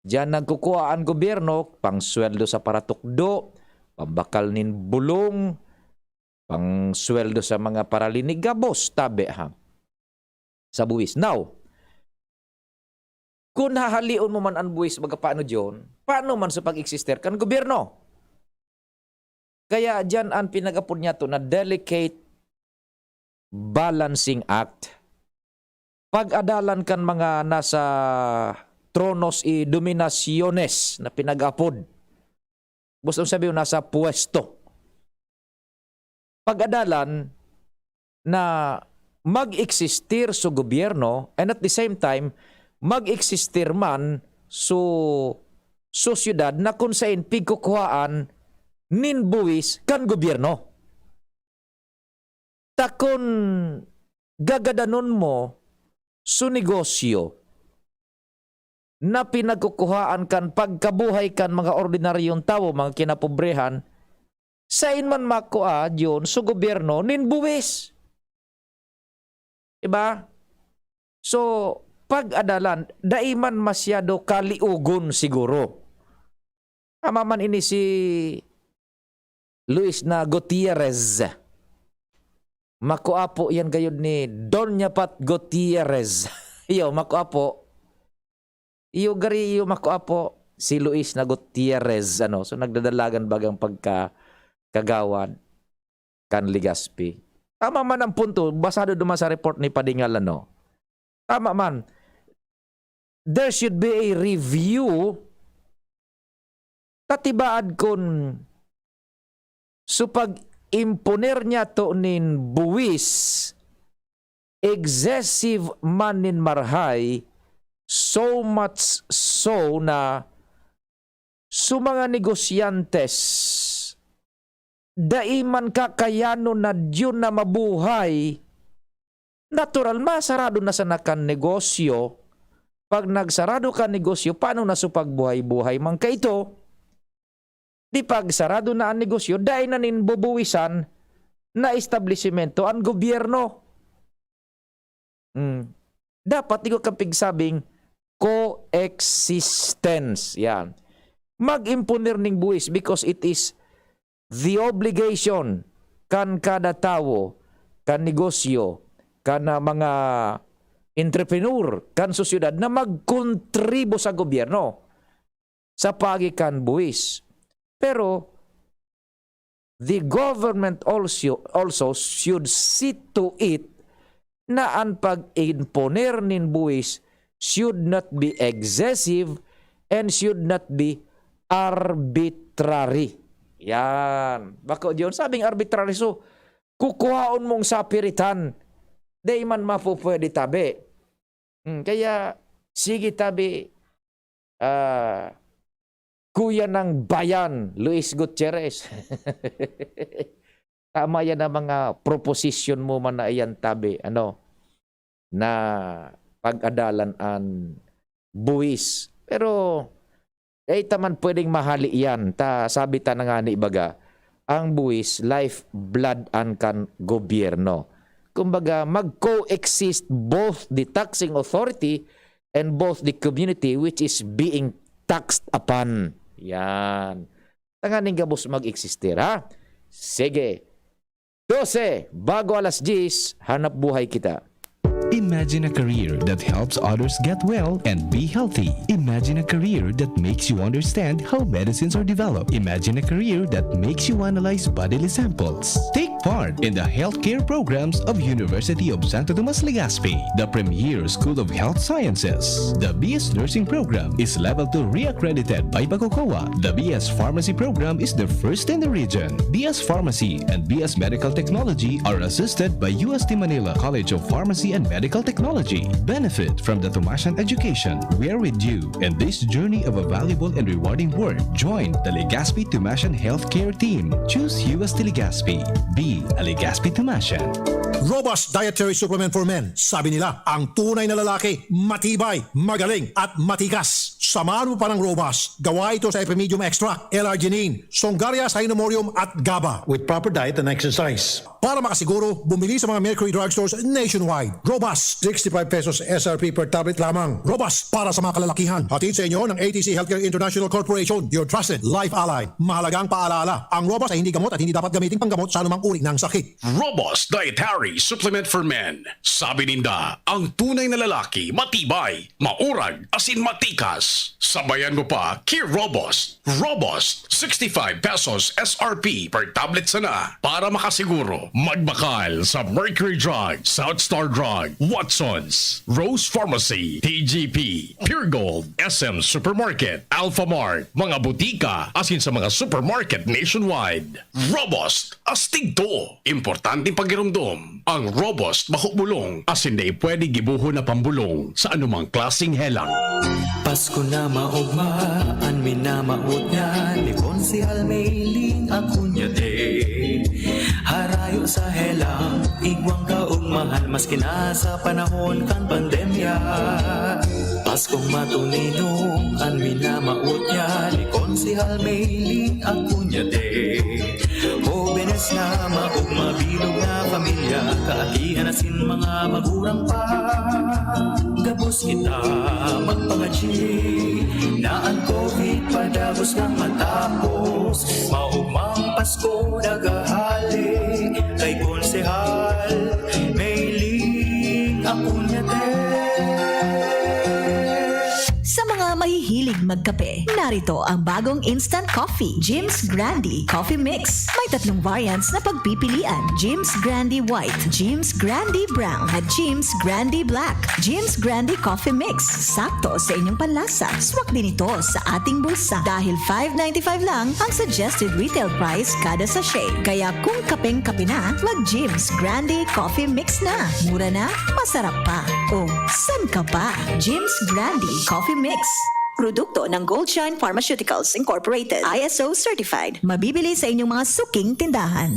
Diyan nagkukuha ang gobyerno, pang sweldo sa paratukdo, pambakal nin bulong, pang sweldo sa mga paralinig, gabos, tabi, ha, sa buwis. Now, kung hahalion mo man ang buwis, baga paano, John? Paano man sa pag-eksister kan gobyerno? Kaya diyan ang pinagapod niya to na delicate balancing act. Pag-adalan kan mga nasa tronos y dominaciones na pinag-apod. Gustong sabihin, nasa pwesto. Pag-adalan na mag-eksistir sa gobyerno and at the same time, mag-eksistir man sa sosyedad na kung sain pigkukuhaan nin buwis kan gobyerno. Ta kun gagadanon mo su negosyo na pinagkukuhaan kan pagkabuhay kan mga ordinaryong tawo, mga kinapobrehan, sain man makua, John, su gobyerno nin buwis. Diba? So, pag-adalan, dai man masyado kaliogon siguro. Tama man ini si Luis na Gutierrez. Makuapo yan gayod ni Doña Pat Gutierrez. Iyo, makuapo. Iyo gari, iyo makuapo si Luis na Gutierrez, ano. So, nagdadalagan bagang pagka-, kagawad kan Legazpi. Tama man ang punto, basado duman sa report ni Padingal, ano. Tama man. There should be a review. Tatibaad kun su pag-imponer niya to nin buwis, excessive man nin marahay, so much so na su mga negosyantes, dai man kakayanon na diyon na mabuhay. Natural, masarado na sana kan negosyo. Pag nagsarado kan negosyo, paano na su pagbuhay-buhay man kaito? Di pag sarado na an negosyo, dai na nin bubuwisan na establisimento an gobyerno. Mm. Dapat igwa kan pigsabing coexistence. Yan. Mag-imponer ning buwis because it is the obligation kan kada tawo, kan negosyo, kan, ah, mga entrepreneur, kan sosyedad na magkontribo sa gobyerno sa paagi kan buwis. Pero, the government also, also should see to it na an pag-imponer nin buwis should not be excessive and should not be arbitrary. Yan. Bako diyon, sabing arbitrary, so, kukuhaon mong sapiritan, dai man mapupwede tabi. Hmm, kaya, sige tabi, ah, Kuya ng Bayan, Luis Gutierrez. Tama yan ang mga proposition mo man na iyan tabi, ano, na pag-adalan an buwis. Pero, dai ta man pwedeng mahali yan. Ta, sabi ta na ngani baga, ang buwis, lifeblood an kan gobyerno. Kumbaga, mag-coexist both the taxing authority and both the community which is being taxed upon. Yan. Tanganing gabos mag-existir, ha? Sige. Dose, bago alas diyes, hanap buhay kita. Imagine a career that helps others get well and be healthy. Imagine a career that makes you understand how medicines are developed. Imagine a career that makes you analyze bodily samples. Take part in the healthcare programs of University of Santo Tomas Legazpi, the premier school of health sciences. The B S Nursing Program is level two reaccredited by PAGCOCOA. The B S Pharmacy Program is the first in the region. B S Pharmacy and B S Medical Technology are assisted by U S T Manila College of Pharmacy and Medical Technology. Benefit from the Tomasian education. We're with you in this journey of a valuable and rewarding work. Join the Legazpi Tomasian Healthcare Team. Choose U S T Legazpi. Be a Legazpi Tomasian. Robust Dietary Supplement for Men. Sabi nila, ang tunay na lalaki, matibay, magaling, at matikas. Samahan mo pa ng Robust. Gawa ito sa Epimedium Extract, L-arginine, Songaria Cynomorium at GABA. With proper diet and exercise. Para makasiguro, bumili sa mga Mercury Drugstores nationwide. Robust, sixty-five pesos S R P per tablet lamang. Robust para sa mga kalalakihan. Hatid sa inyo ng A T C Healthcare International Corporation, your trusted life ally. Mahalagang paalala, ang Robust ay hindi gamot at hindi dapat gamitin panggamot sa anumang uri ng sakit. Robust Dietary Supplement for Men. Sabi ninda, ang tunay na lalaki, matibay, maurag, asin matikas. Sabayan mo pa, ki Robust. Robust, sixty-five pesos S R P per tablet sana. Para makasiguro, magbakal sa Mercury Drug, South Star Drug, Watsons, Rose Pharmacy, T G P, Pure Gold, S M Supermarket, Alphamart, mga butika, asin sa mga supermarket nationwide. Robust, astig to! Importanteng pagiromdom, ang Robust bako bulong, asin dai pwede gibohon na pambulong sa anumang klaseng helang. Pasko na maogma, an minamawot niya ni Konsehal Meiling Acuña de. Harayo sa helang, igwang kaogmahan, maski na sa panahon kan pandemya. Paskong matuninong, an minamawot niya ni Konsehal Meiling Acuña de. Hobenes na maogma, bilog na pamilya, kaakihan asin mga magurang pa. Gabos kita magpangadyi na an COVID padagos na matapos. Maogmang Pasko naghahali kay Konsehal Meiling Acuña de. Sa mga mahihilig magkape, narito ang bagong instant coffee, Jim's Grande Coffee Mix. May tatlong variants na pagpipilian, Jim's Grande White, Jim's Grande Brown, at Jim's Grande Black. Jim's Grande Coffee Mix, sakto sa inyong panlasa. Swak din ito sa ating bulsa dahil five ninety-five lang ang suggested retail price kada sachet. Kaya kung kapeng-kape na, mag Jim's Grande Coffee Mix na. Mura na, masarap pa. O, san ka pa? Jim's Grande Coffee Mix. Produkto ng Goldshine Pharmaceuticals Incorporated, I S O certified. Mabibili sa inyong mga suking tindahan.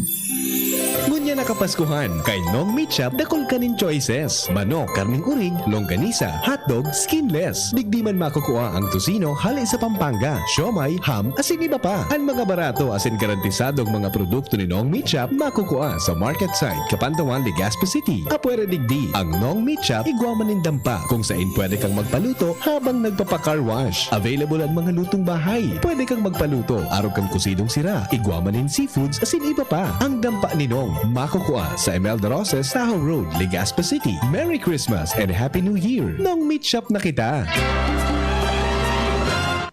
Ngunyan na Kapaskuhan, kay Nong Meat Shop dakul ka nin choices. Manok, karneng urig, longganisa, hotdog, skinless. Digdi man makukua ang tocino hale sa Pampanga, siomai, ham, asin iba pa. An mga barato asin garantisadong mga produkto ni Nong Meat Shop makukua sa market site, Capantawan, Legazpi City. Apwera digdi, ang Nong Meat Shop igwa man nin dampa kung sain pwede kang magpaluto habang nagpapa-car wash. Available an mga lutong bahay. Pwede kang magpaluto, arog kan kusidong sira, igwa man nin seafoods asin iba pa. Ang dampa ni Nong makukua sa Imelda Roses, Tahaw Road, Legazpi City. Merry Christmas and Happy New Year! Nong Meat Shop na kita!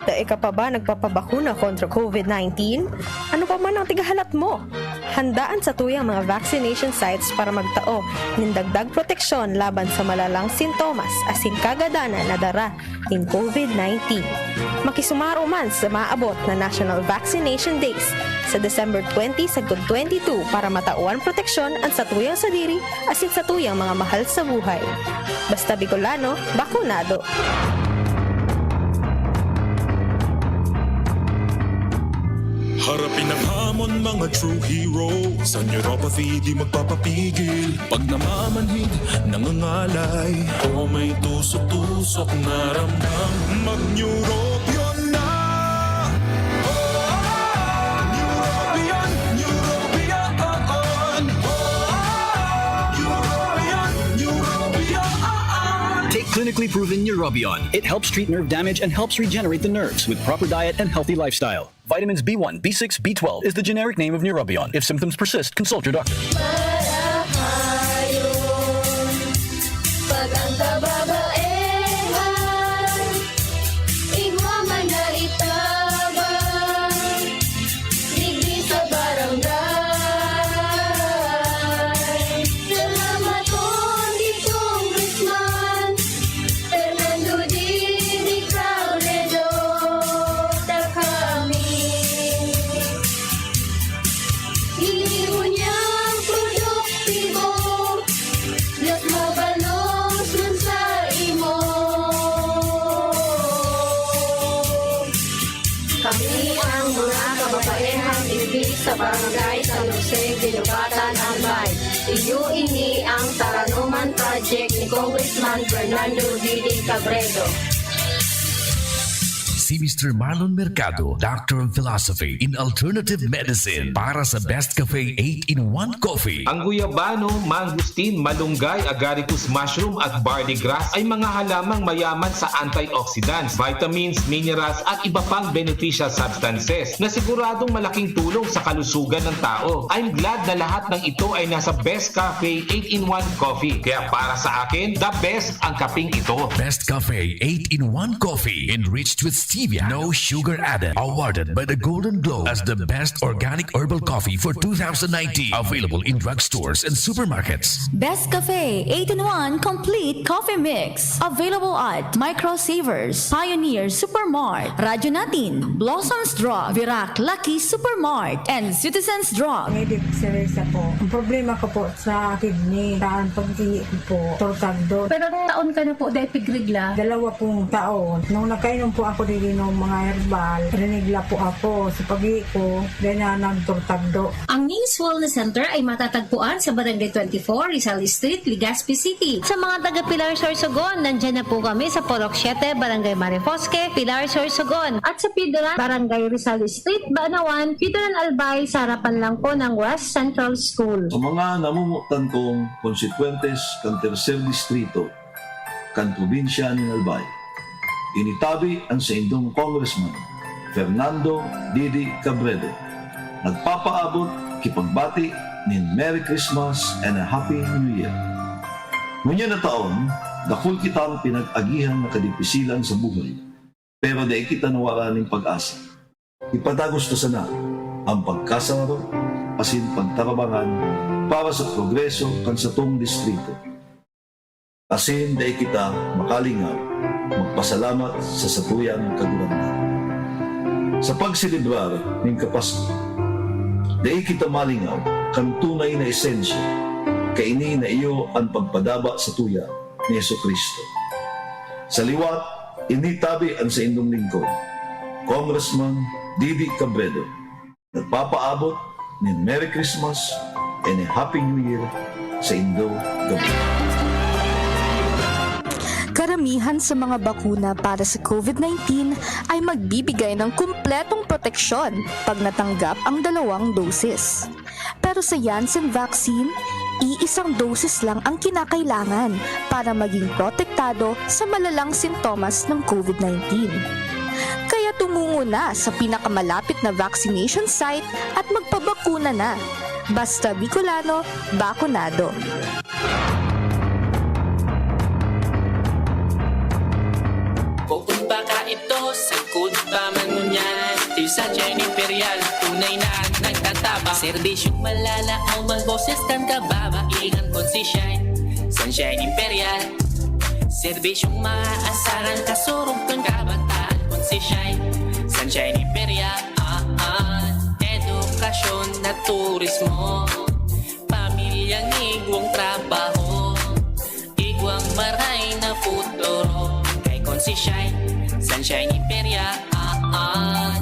Dai ka pa ba nagpapabakuna kontra COVID nineteen? Ano pa man ang tigahalat mo? Handa an satuyang mga vaccination sites para magtao nin dagdag proteksyon laban sa malalang sintomas asin kagadanan na dara nin COVID nineteen. Makisumaro man sa maabot na National Vaccination Days sa December twenty sagkod twenty-two para matao an proteksyon an satuyang sadiri asin satuyang mga mahal sa buhay. Basta Bicolano, bakunado! Harapin ang hamon, mga true heroes. Ang neuropathy di magpapapigil. Pag namamanhid, nangangalay, o may tusok-tusok na ramdam, mag-Neurobion na! Neurobion, Neurobion, oo! Neurobion, Neurobion, oo! Take clinically proven Neurobion. It helps treat nerve damage and helps regenerate the nerves with proper diet and healthy lifestyle. Vitamins B one, B six, B twelve is the generic name of Neurobion. If symptoms persist, consult your doctor. Barangay San Jose, Guinobatan, Albay. Iyo ini ang Taranoman Project ni Congressman Fernando Didi Cabredo. Si Mister Marlon Mercado, Doctor of Philosophy in Alternative Medicine, para sa Best Cafe eight-in-one Coffee. Ang guyabano, mangosteen, malunggay, agaricus mushroom at barley grass ay mga halamang mayaman sa antioxidants, vitamins, minerals at iba pang beneficial substances na siguradong malaking tulong sa kalusugan ng tao. I'm glad na lahat ng ito ay nasa Best Cafe eight-in-one Coffee. Kaya para sa akin, the best ang kaping ito. Best Cafe eight-in-one Coffee, enriched with stevia, no sugar added. Awarded by the Golden Globe as the best organic herbal coffee for two thousand nineteen. Available in drugstores and supermarkets. Best Cafe eight-in-one Complete Coffee Mix. Available at Micro Savers, Pioneer Supermart, Radyo Natin, Blossoms Drug, Virac Lucky Supermart, and Citizens Drug. May diphtheria po. Ang problema ko po sa kidney, saan pag-ihi ko po, turtagdo. Pero taon ka na po dahil pigregla? Dalawa pong taon. Nung nakainom po ako dili ng mga herbal, rinigla po ako sa pag-ihi ko, ganyan nagturtagdo. Ang Knees Wellness Center ay matatagpuan sa Barangay twenty-four, Rizal Street, Legazpi City. Sa mga taga Pilar Sorsogon, nandyan na po kami sa Purok siete, Barangay Marifosque, Pilar Sorsogon. At sa Pidoran, Barangay Rizal Street, Banawan, Pidoran Albay, sa harapan lang po ng West Central School. Sa mga namumutan kong konstituyentes kan Tercer Distrito kan probinsya nin Albay, initabi an saindong Congressman Fernando Didi Cabredo. Nagpapaabot ki pagbati nin Merry Christmas and a Happy New Year. Ngunyan na taon, dakul kitang pinag-agihan na kadipisilan sa buhay, pero dai kita nawara nin pag-asa. Ipadagos ta sana an pagkasararo asin pagtarabangan para sa progreso kan satong distrito. Asin dai kita makalingaw magpasalamat sa satuyang Kagurangnan. Sa pagselebrar nin Kapasko, dai kita malingaw kan tunay na esensya, kaini na iyo an pagpadaba satuya ni Jesu-Cristo. Sa liwat, ini tabi an saindong lingkod, Congressman Didi Cabredo, nagpapaabot nin Merry Christmas and a Happy New Year saindo gabos. Karamihan sa mga bakuna para sa COVID nineteen ay magbibigay ng kumpletong proteksyon pag natanggap ang dalawang dosis. Pero sa Janssen vaccine, iisang dosis lang ang kinakailangan para maging protektado sa malalang sintomas ng COVID nineteen. Kaya tumungo na sa pinakamalapit na vaccination site at magpabakuna na. Basta Bicolano, bakunado. Bukod pa ka ito, sangkod pa man ngunyan. Si Sunshine Imperial, tunay na nagtataba. Serbisyong malalaom ang boses kan kababaingan kon si Shine. Sunshine Imperial, serbisyong maaasaran, kasurog kan kabataan kon si Shine. Sunshine Imperial, ah, ah. Edukasyon at turismo, pamilyang igwang trabaho, igwang maray na futuro. Kay kon si Shine, Sunshine Imperia, ah, ah.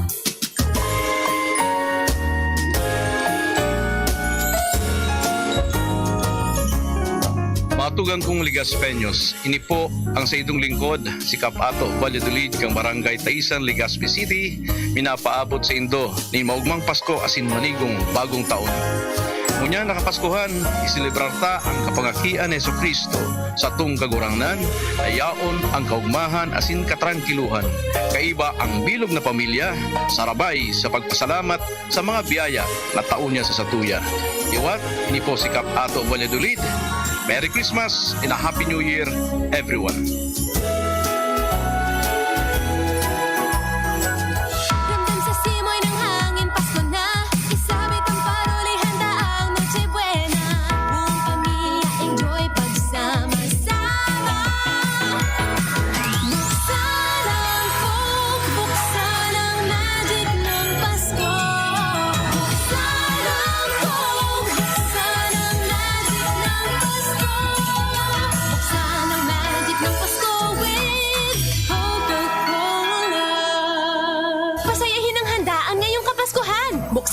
Mga tugang kong Legaspeños, ini po ang saindong lingkod, si Kap Ato Valladolid, kan Barangay Taisan, Legazpi City, minapaabot saindo nin maogmang Pasko asin manigong Bagong Taon. Ngunyan na Kapaskuhan, iselebrar ta an kapangakian ni Jesu-Cristo, satong Kagurangnan, na yaon an kaogmahan asin katrangkilohan. Kaiba ang bilog na pamilya, sarabay sa pagpasalamat sa mga biyaya na tao niya sa satuya. Liwat, ini po si Kap Ato Valladolid. Merry Christmas and a Happy New Year, everyone. Ramdam sa simoy ng hangin, Pasko na. Isabit ang parol, ihanda ang Noche Buena. Buong pamilya, enjoy pagsama-sama. Buksan ang Coke, buksan ang magic ng Pasko. Buksan ang Coke, buksan ang magic ng Pasko. Buksan ang magic ng Pasko.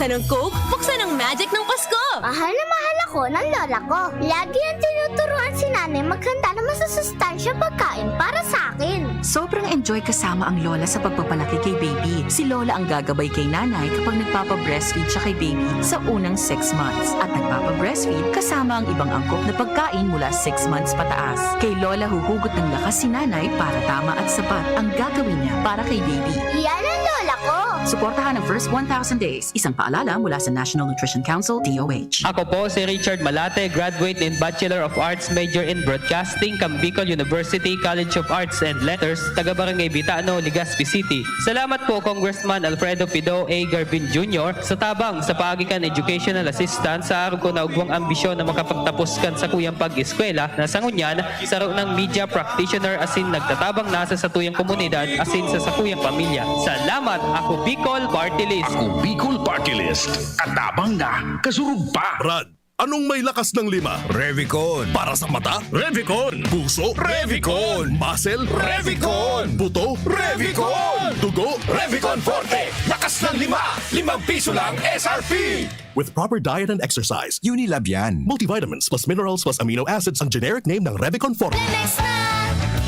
Tanong Coke, buksan ang magic ng Pasko! Mahal na mahal ako ng lola ko. Lagi ang tinuturuan si nanay maghanda ng masusustansya pagkain para sa akin. Sobrang enjoy kasama ang lola sa pagpapalaki kay baby. Si lola ang gagabay kay nanay kapag nagpapa-breastfeed siya kay baby sa unang six months. At nagpapa-breastfeed kasama ang ibang angkop na pagkain mula six months pataas. Kay lola huhugot ng lakas si nanay para tama at sapat ang gagawin niya para kay baby. Iyan ang lola ko! Suportahan ang first one thousand days. Isang paalala mula sa National Nutrition Council, D O H. Ako po si Richard Malate, graduate in Bachelor of Arts major in Broadcasting, kam Bicol University College of Arts and Letters, taga Barangay Bitano, Legazpi City. Salamat po, Congressman Alfredo Pido A. Garbin Junior, sa tabang sa paagi kan educational assistance sa arog ko na ugwang ambisyon na makapagtapos kan sakuyang pag-eskwela na sa ngunyan, saro nang media practitioner asin nagtatabang na sa satuyang komunidad asin sa sakuyang pamilya. Salamat! Ako Bicol Party List! Ako Bicol Party List! Katabang na, kasurog pa! Brad, anong may lakas ng lima? Revicon. Para sa mata? Revicon. Puso? Revicon. Muscle? Revicon. Buto? Revicon. Dugo? Revicon Forte. Lakas ng lima. Limang piso lang S R P. With proper diet and exercise. Unilab yan. Multivitamins plus minerals plus amino acids ang generic name ng Revicon Forte. Lemex na!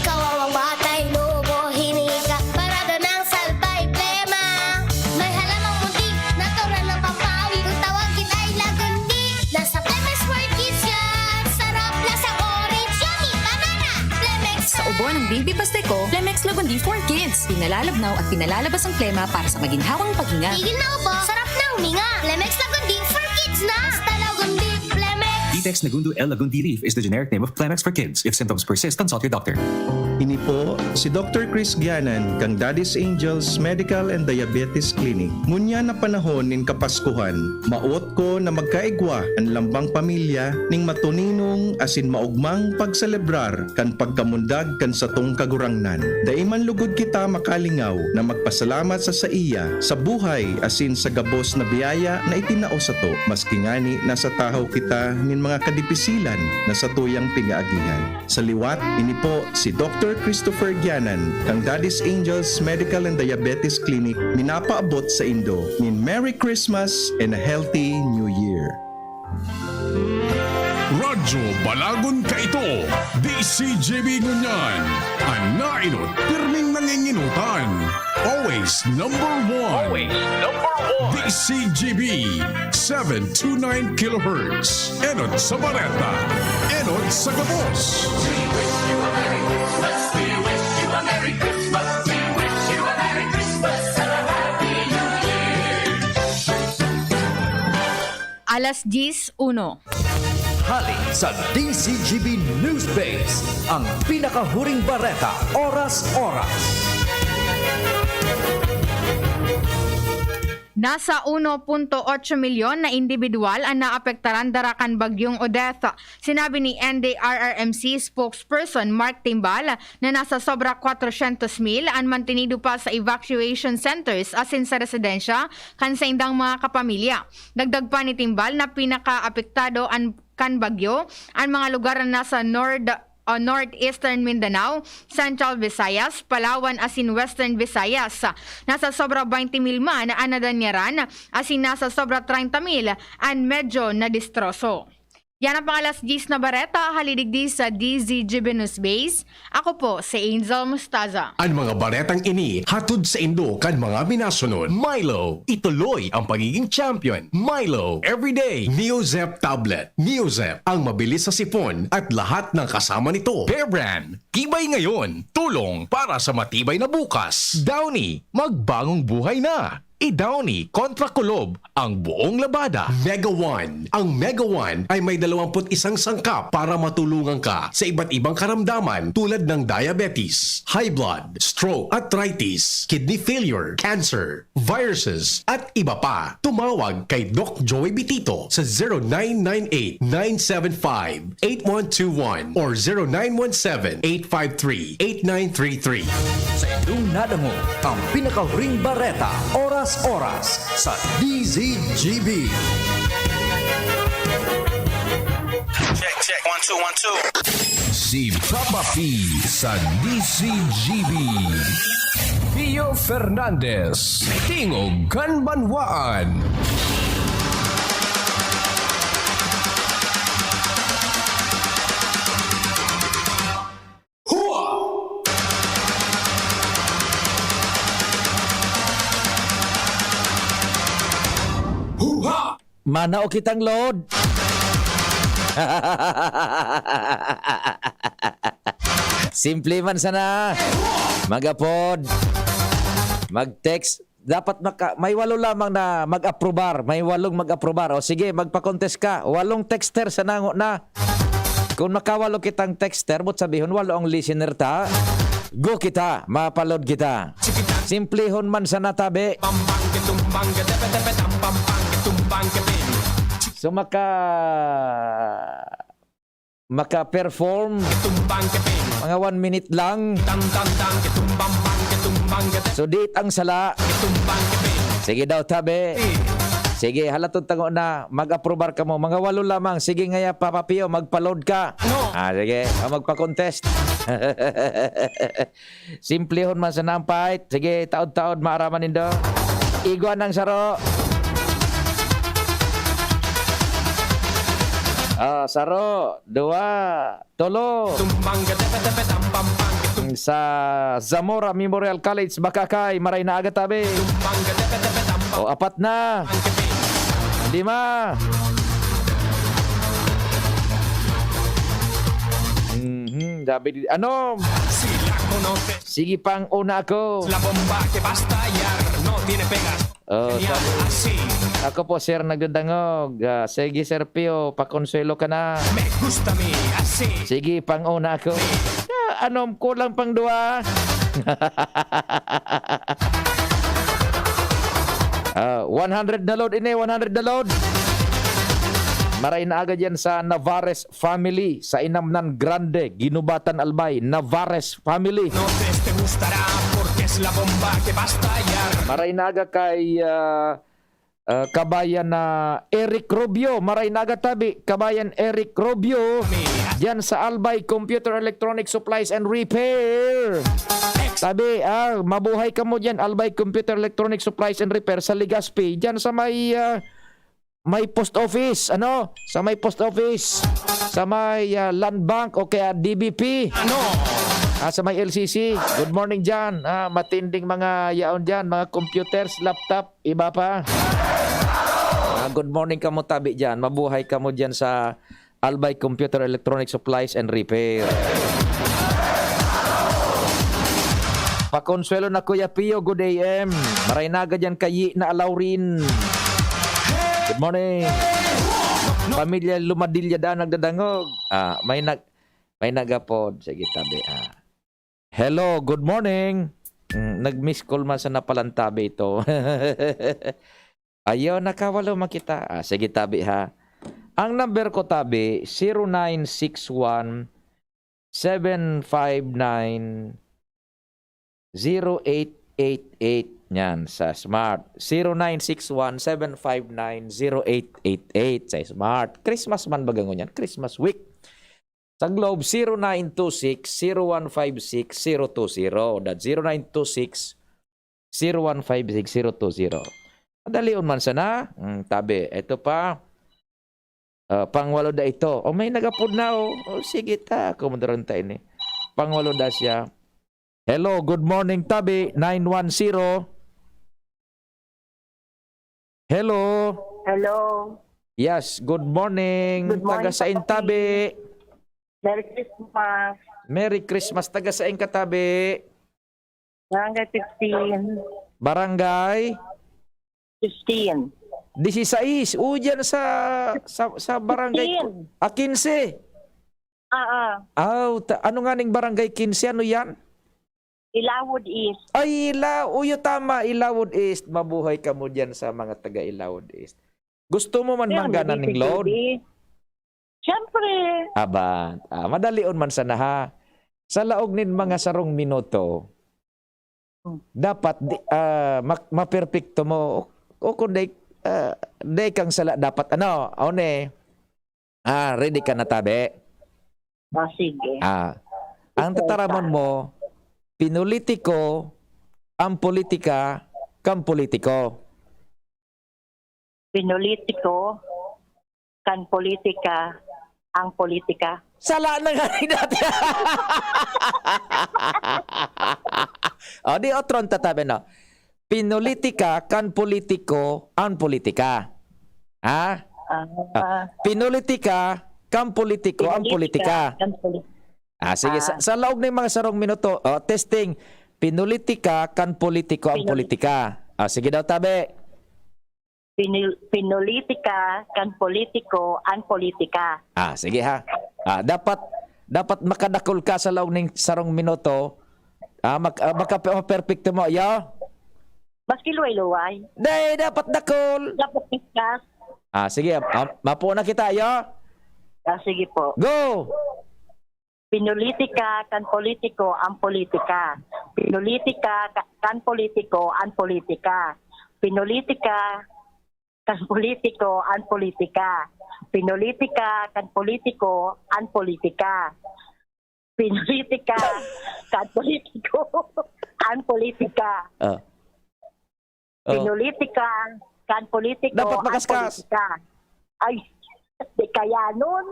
Kawawang batay, lobo, hinika, parada ng salbay, plema. May halamang munti, natural na pampawi. Kung tawagin ay lagundi, nasa Lemex World Kids yan. Sarap, lasang orange, yummy, banana. Lemex Sa ubo ng baby pastiko, Lemex Lagundi for Kids. Pinalalabnaw at pinalalabas ang plema para sa maginhawang paghinga. Tigil na ubo, sarap na huminga. Lemex Lagundi for Kids na! Basta Lagundi, Lemex! Vitex Nagundo L Lagundi Leaf is the generic name of Clemex for Kids. If symptoms persist, consult your doctor. Ini po si Doctor Chris Gianan kan Daddy's Angels Medical and Diabetes Clinic. Ngunyan na panahon nin Kapaskuhan, maot ko na magkaigwa an lambang pamilya ning matuninong asin maogmang pagselebrar kan pagkamundag kan satong Kagurangnan. Dai man lugod kita makalingaw na magpasalamat sa saiya sa buhay asin sa gabos na biyaya na itinao sato, maski ngani nasa tahaw kita nin mga kadipisilan na satuyang pigaagihan. Sa liwat, ini po si Doctor Christopher Gianan kan Daddy's Angels Medical and Diabetes Clinic minapaabot saindo nin Merry Christmas and a Healthy New Year. Radyo Balagon Kaito, D C G B ngunyan, an nainot pirming nanginginotan. Always number one. Always number one. D C G B, seven two nine kilohertz. Enot sa Bareta. Enot sa gabos. Alas diyes uno. Hali sa D C G B News Base, ang pinakahuring bareta, oras-oras. Nasa uno punto otso milyon na indibidwal an naapektaran dara kan Bagyong Odette. Sinabi ni N D R R M C spokesperson Mark Timbal na nasa sobra kwatrosyentos mil an mantinido pa sa evacuation centers asin sa residensya kan saindang mga kapamilya. Dagdag pa ni Timbal na pinakaapektado an, kan bagyo an mga lugar na nasa Nord o Northeastern Mindanao, Central Visayas, Palawan asin Western Visayas. Nasa sobra baynte mil man an nadanyaran, asin nasa sobra treinta mil an medyo nadistroso. Yan ang pang-alas diyes na bareta, hali digdi sa D Z G B News Base. Ako po si Angel Mustaza. An mga baretang ini hatod saindo kan mga minasunod. Milo, ituloy ang pagiging champion. Milo, everyday. Neozep tablet. Neozep, ang mabilis sa sipon at lahat ng kasama nito. Bear Brand, tibay ngayon, tulong para sa matibay na bukas. Downy, magbagong buhay na. I-Downy kontra kulob ang buong labada. Mega One. Ang Mega One ay may dalawampu't isang sangkap para matulungan ka sa iba't ibang karamdaman tulad ng diabetes, high blood, stroke, arthritis, kidney failure, cancer, viruses, at iba pa. Tumawag kay Doc Joey Bitito sa zero nine nine eight, nine seven five, eight one two one or zero nine one seven, eight five three, eight nine three three. Sa indong nadangog, ang pinakahuring bareta, oras-oras, sa D Z G B. Check, check. One, two, one, two. Si Papa P sa D Z G B. Pio Fernandez, Tingog kan Banwaan. Manao kitang load. Simple man sana. Mag-upload. Mag-text. Dapat maka-, may walo lamang na mag-aprobar. May walong mag-aprobar. O sige, magpa-contest ka. Walong texter sa nango na. Kung makawalo kitang texter, but sabihon, walo ang listener ta. Go kita, mapaload kita. Simplehon man sana tabi. So, maka-, maka-perform. Mga one minute lang. So, diit ang sala. Sige daw, tabi. Sige, halatod tango na. Mag-aprobar ka mo. Mga walo lamang. Sige, ngaya, Papa Pio, magpa-load ka. Ah, sige. Ah, magpa-contest. Simplehon man sana ang fight. Sige, taod-taod, maaraman nindo. Igwa ng saro. Ah, saro, dua, tolo. Sa Zamora Memorial College, Bakakay, maray na aga tabi. O, apat na. Lima. Mhm, sabi di, ano? Sige pang una ako. La bomba que va a estallar no tiene pegas. Oh, sabi, ako po, sir, nagdadangog. Ah, sige, Sir Pio, pakonsuelo ka na. Me gusta mi así. Sige, pang una ako. Ah, ano, kulang pang dua. Ah, one hundred na load ini, one hundred na load. Maray na agad yan sa Navarez family, sa Inamnan Grande, Guinobatan, Albay, Navarez family. No te gustará porque es la bomba que va a estallar. Maray na aga kay, ah, ah, kabayan na Eric Rubio. Maray na aga tabi, kabayan Eric Rubio. Diyan sa Albay Computer Electronic Supplies and Repair. Tabi, ah, mabuhay kamo diyan, Albay Computer Electronic Supplies and Repair sa Legazpi. Diyan sa may, ah, may post office, ano? Sa may post office, sa may, ah, Land Bank o kaya D B P. Ano? Ah, sa may L C C. Good morning diyan. Ah, matinding mga yaon diyan, mga computers, laptop, iba pa. Ah, good morning kamo tabi diyan. Mabuhay kamo diyan sa Albay Computer Electronic Supplies and Repair. Pakonsuelo na Kuya Pio, good A M. Maray na agad yan kay na Alaurin. Good morning. Pamilya Lumadilya da nagdadangog. Ah, may nag-, may nagapod. Sige, tabi, ah. Hello, good morning. Mm, nag-miss call man sana palan tabi ito. Ayaw, nakawalo man kita. Ah, sige, tabi, ha. Ang number ko, tabi, zero nine six one, seven five nine, zero eight eight eight. Yan, sa Smart. Zero nine six one, seven five nine, zero eight eight eight sa Smart. Christmas man baga ngunyan. Christmas week. Sa Globe, zero nine two six, zero one five six, zero two zero. That's zero nine two six, zero one five six, zero two zero. Madalion man sana. Hmm, tabi. Ito pa. Ah, pangwalo da ito. O, may nagapod na, oh. O, sige ta. Ako, madaron ta ini. Pangwalo da siya. Hello, good morning, tabi. Nine one zero. Hello. Hello. Yes, good morning. Good morning, Taga sain, Papa P. Tabi? Merry Christmas. Merry Christmas. Taga sain ka, tabi? Barangay fifteen. Barangay? Fifteen. Disisais. O, dyan sa, sa, sa barangay ko. Fifteen. Ah, quince. Ah, ah. Aw, ta-, ano nga ning barangay quince? Ano yan? Ilawod East. Ay, Ila-, uyo, tama, Ilawod East. Mabuhay kamo diyan sa mga taga Ilawod East. Gusto mo man Kaya manggana ning load? Siyempre. Aba, ah, madalion man sana, ha. Sa laog nin mga sarong minuto, Hmm. dapat di, ah, ma-, maperpekto mo. O, o kung di, ah, di kang sala, dapat ano, aon eh. Ah, ready ka na, tabi? Ah, sige. Ah, ang Ikaw tataramon pa. mo, pinulitiko ang politika kan politiko. Pinulitiko kan politika ang politika. Sala na nga ni dati. O, di otro ang tatabi, no? Pinolitika kan politiko ang politika. Ha? Ah, pinolitika kan politiko ang politika. Kan politika. Ah, sige, sa, ah, sa laog ning mga sarong minuto, oh, testing. Pinolitika kan politiko ang politika. Ah, sige daw, tabi. Pinol-, pinolitika kan politiko ang politika. Ah, sige ha. Ah, dapat, dapat makadakol ka sa laog ning sarong minuto. Ah, mak-, ah, maka-, maperpekto mo, yo? Maski luway-luway. Day, dapat dakol. Dapat piskas. Ah, sige. Ah, mapo na kita, yo? Ah, sige po. Go! Pinolitika kan politiko ang politika. Pinolitika ka-, kan politiko ang politika. Pinolitika kan politiko ang politika. Pinolitika kan politiko ang politika. Pinolitika kan politiko ang politika. Ah. Oh. Pinolitika kan politiko ang politika. Ay, di kaya nun.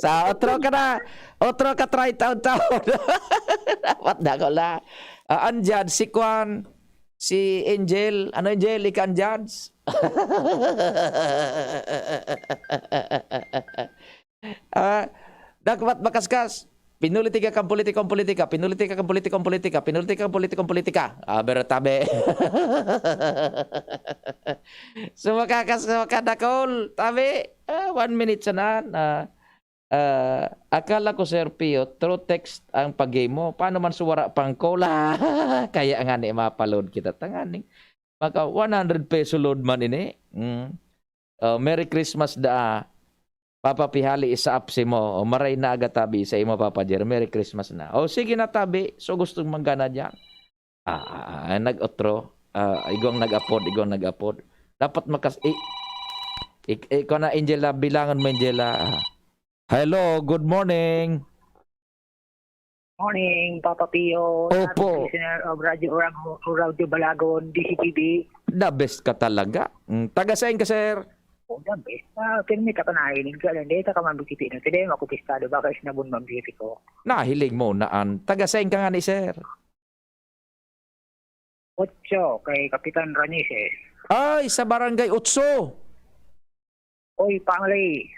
Sa otro ka na, otro ka try taon-taon. Dapat na ko la. Ah, ang judge, si Kwan, si Angel. Ano, Angel? Ika ang judge? Ah, dapat makaskas. Pinolitika kan politiko ang politika, pinolitika kan politiko ang politika, pinolitika kan politiko ang politika. Ah, pero tabi. So, makakas-, makadakol, tabi. Ah, one minute sana. Ah, ah, akala ko, Sir Pio, through text ang pag-game mo. Paano man suwara pang call? Kaya nga ni mapaload kita. Tanganing maka one hundred peso load man ini. Mm. Oh, Merry Christmas da. Papa Pi, hali isa apsi mo. O, maray na aga tabi sa imo, Papa Jer. Merry Christmas na. O, sige na tabi. So, gustong manggana diyan. Ah, ah, ah, nag-otro. Ah, igwang nag-apod, igwang nag-apod. Dapat makas-, i-, ik-, ikaw na, Angela. Bilangan mo, Angela. Ah. Hello, good morning. Morning, Papa Pio. Opo. Listener of Radyo Urag-, Radyo Balagon, D C T V. The best ka talaga. Mm, taga saan ka, sir? Oh, the best. Ah, pirmi ta ka nahiling ka lang. Dahil ta ka mabitipi na. Today, makupistado. Baka isnabon mabiti ko. Nahiling mo na an. Taga saan ka nga ni, sir? Otso, kay Kapitan Ranises. Ay, sa Barangay Otso. Oy, family.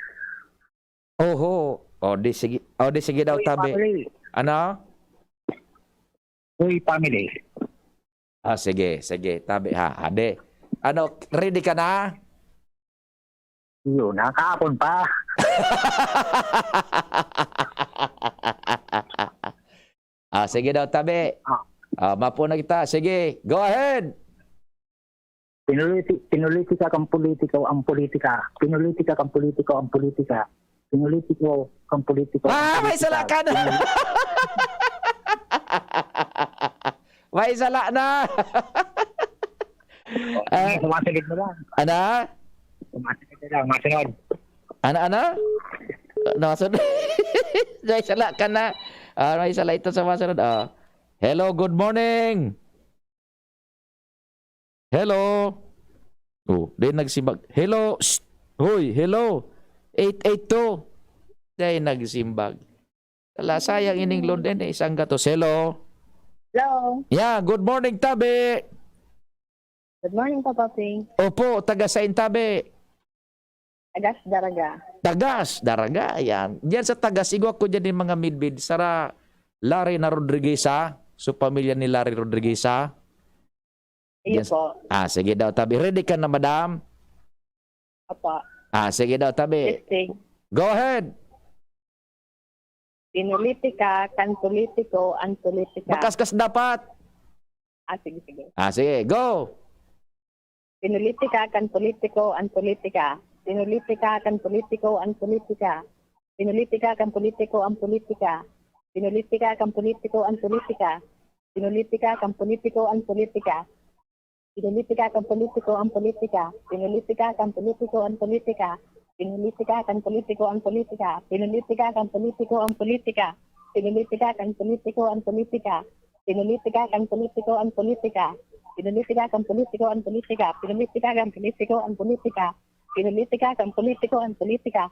Oho. O, di sige, o, di sige daw, Uy, tabi. Family. Ano? Uy, family. Ah, sige, sige, tabi ha. Ade. Ano, ready ka na? Yun, nakakapon pa. Ah, sige daw, tabi. Ah. Ah, mapo na kita. Sige, go ahead. Pinuliti-, pinolitika kan politiko ang politika. Pinolitika kan politiko ang politika. Pinolitiko kan politiko ang Ah, may politika. Sala ka na. Pinoli- May sala na. Ah. Sumasagot na lang. Ano? Sumasagot na lang. Masunod. Ano, ano? Nasunod. May sala ka na. Ah, may sala ito sa masunod. Ah. Hello, good morning. Hello. Oh, di nagsimbag. Hello. Shh. Hoy, hello. Eight eight two. Di nagsimbag. Ala, sayang ining load din eh. Isang gatos. Hello. Hello. Yeah, good morning, tabi. Good morning, Papa Ping. Opo, taga sain tabi? Tagas Daraga. Tagas Daraga, yan. Diyan sa Tagas, igwa ko diyan yung mga midbid. Sara Larry na Rodriguez, ha? So, pamilya ni Larry Rodriguez, ha? Iyo Diyan sa po. Ah, sige daw, tabi. Ready ka na, madam? Opo. Ah, sige daw, tabi. Testing. Go ahead. Pinolitika kan politiko ang politika. Makaskas dapat. Ah, sige, sige. Ah, sige, go. Pinolitika kan politiko ang politika. Pinolitika kan politiko ang politika. Pinolitika kan politiko ang politika. Pinolitika kan politiko ang politika. Pinolitika kan politiko ang politika. Pinolitika kan politiko ang politika. Pinolitika kan politiko ang politika. Pinolitika kan politiko ang politika. Pinolitika kan politiko ang politika. Pinolitika kan politiko ang politika. Pinolitika kan politiko ang politika. Pinolitika kan politiko ang politika. Pinolitika kan politiko ang politika. Pinolitika kan politiko ang politika.